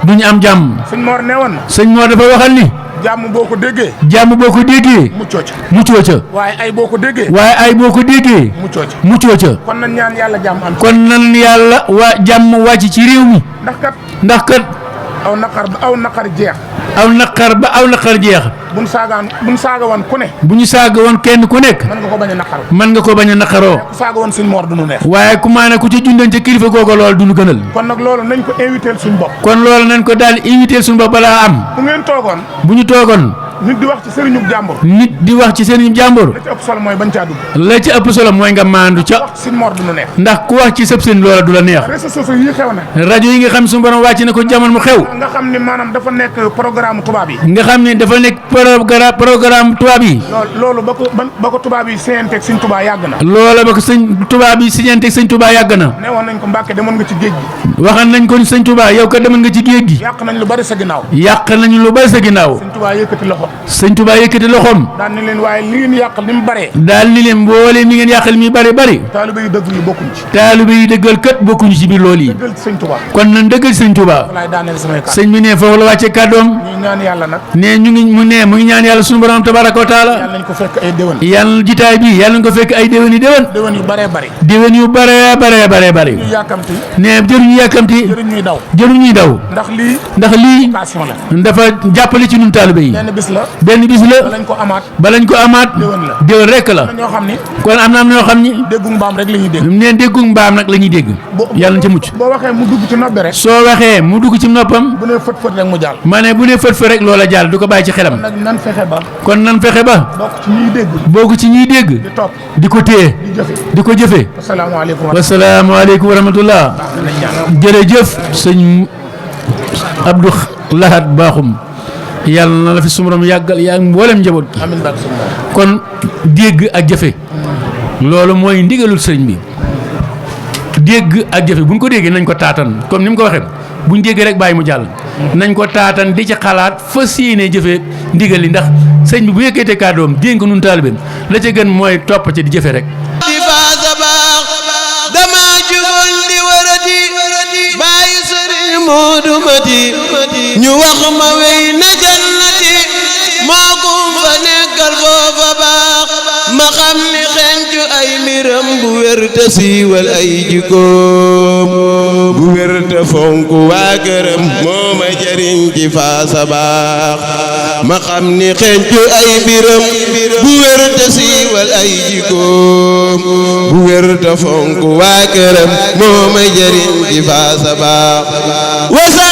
duñu am jàmm. sëñ Mor nee woon na. sëñ Mor dafa waxal ni. jàmm boo ko déggee. muccoo ca. waaye ay boo ko déggee. muccoo ca. kon nañ ñaan yàlla jàmm am. kon nan yàlla jàmm wàcc ci réew mi. ndax kat. aw naqar jeex. aw naqar jeex. buñ saaga woon ku ne. bu ñu saaga woon kenn ku nekk. mën nga ko bañ a naqaroo. mën nga ko bañ a naqaroo. ku saaga woon suñ Mor du nu neex. waaye ku maane ku ci jundan ca kilifa googu loolu du nu gënal. kon nag loolu nañ ko invité suñ bopp. kon loolu nañ ko daal invité suñ bopp balaa am. bu ñu toogoon. nit di wax ci sëriñub jàmbur. la ci ëpp solo mooy bañ caa dugg. la ci ëpp solo mooy nga maandu ca. wax ci suñ Mor du nu neex. ndax ku wax ci sëb seen loola du la neex. réseaux sociaux yi xew na. rajo yi nga xam suñu borom wàcc na ko jamono mu xew. nga xam ni maanaam dafa nekk programme tubaab tubaab yi. nga xam ne dafa nekk programme tubaab yi. loolu ba ko tubaab yi siñanteeg sëñ Tuubaa yàgg na. loola ba ko tubaab yi siñanteeg sëñ Tuubaa yàgg na. ne woon nañ ko Mbàkke demoon nga ci géej gi. waxan nañ ko sëñ Tuubaa yow kat demoon nga ci géej gi. yàq nañ lu bari sa ginnaaw. yàq nañu lu bari sa ginnaaw. sëñ Tuubaa yëkkati loxo. sëñ Tuubaa yëkkati loxoom. daal ni leen waaye li ngeen yàqal ni mu baree. daal ni leen mbooleem li ngeen yàqal mi bari bari. taalibe yi dëgg yi bokkuñ ci. taalibe yi dëggal kat bokkuñu ci biir loolu yi. dëggal sëñ Tuubaa. kon nañ dëggal sëñ Tuubaa. sëñ bi ne foofu la wàcce kàddoom. ñu ñaan yàlla nag. ne ñu ngi mu ngi ñaan yàlla suñu borom tabaraka wa taala. yàlla nañ ko fekk ay déwén. yàlla jitaay bi yàlla nañ ko fekk ay déwén yi déwén. déwén yu baree bari. déwén yu baree bari. ñu yàkkamti. ne jëruñu yàkkamti. jëruñuy daw. jëruñuy daw. ndax lii. occasion la. dafa jàppale ci ñun taalibe yi. benn bis la. balañ ko amaat. déwén rek la. kon am na ñoo xam ni. déggu mbaam rek la ñuy dégg. ne déggu mbaam nag la ñuy dégg. yàlla na ca mucc. boo waxee mu dugg ci nopp bi rek. soo waxee mu dugg ci noppam. bu nee fët fët rek mu jàll. ma ne bu nee fët fët rek loola jàll du ko bàyyi ci xelam. kon nan fexe ba. bokk ci ñuy dégg. bokk ci ñuy dégg. di topp di ko téye. di ko jëfe. wasalaamaaleykum wa rahmatullah. jërëjëf sëñ Abdou Lahad Bakhoum. yàlla na la fi sunu borom yàggal yaa ngi mboolem njaboot gi. kon dégg ak jëfe. loolu mooy ndigalul sëriñ bi. dégg ak jëfe bu ñu ko déggee nañ ko taatan comme ni mu ko waxee bu ñu déggee rek bàyyi mu jàll. nañ ko taatan di ci xalaat fas yéenee jëfe ndigal li ndax sëñ bi bu yëkkatee kàddoom dénk ko nun taalibeem la ca gën mooy topp ci di jëfe rek. di faasa baax dama jugoon di warati bàyyi sëriñ Moodu Mati ñu wax ma wey na jannati moo ko fa nekkal foofa baax ma xam ni xencu ay mbiram bu wér te siiwal ay jikkoom bu wér te fonk waa këram moo ma jëriñ ci faasa baax ma xam ni xencu ay mbiram bu wér te siiwal ay jikkoom bu wér te fonk waa këram moo ma jëriñ ci faasa baax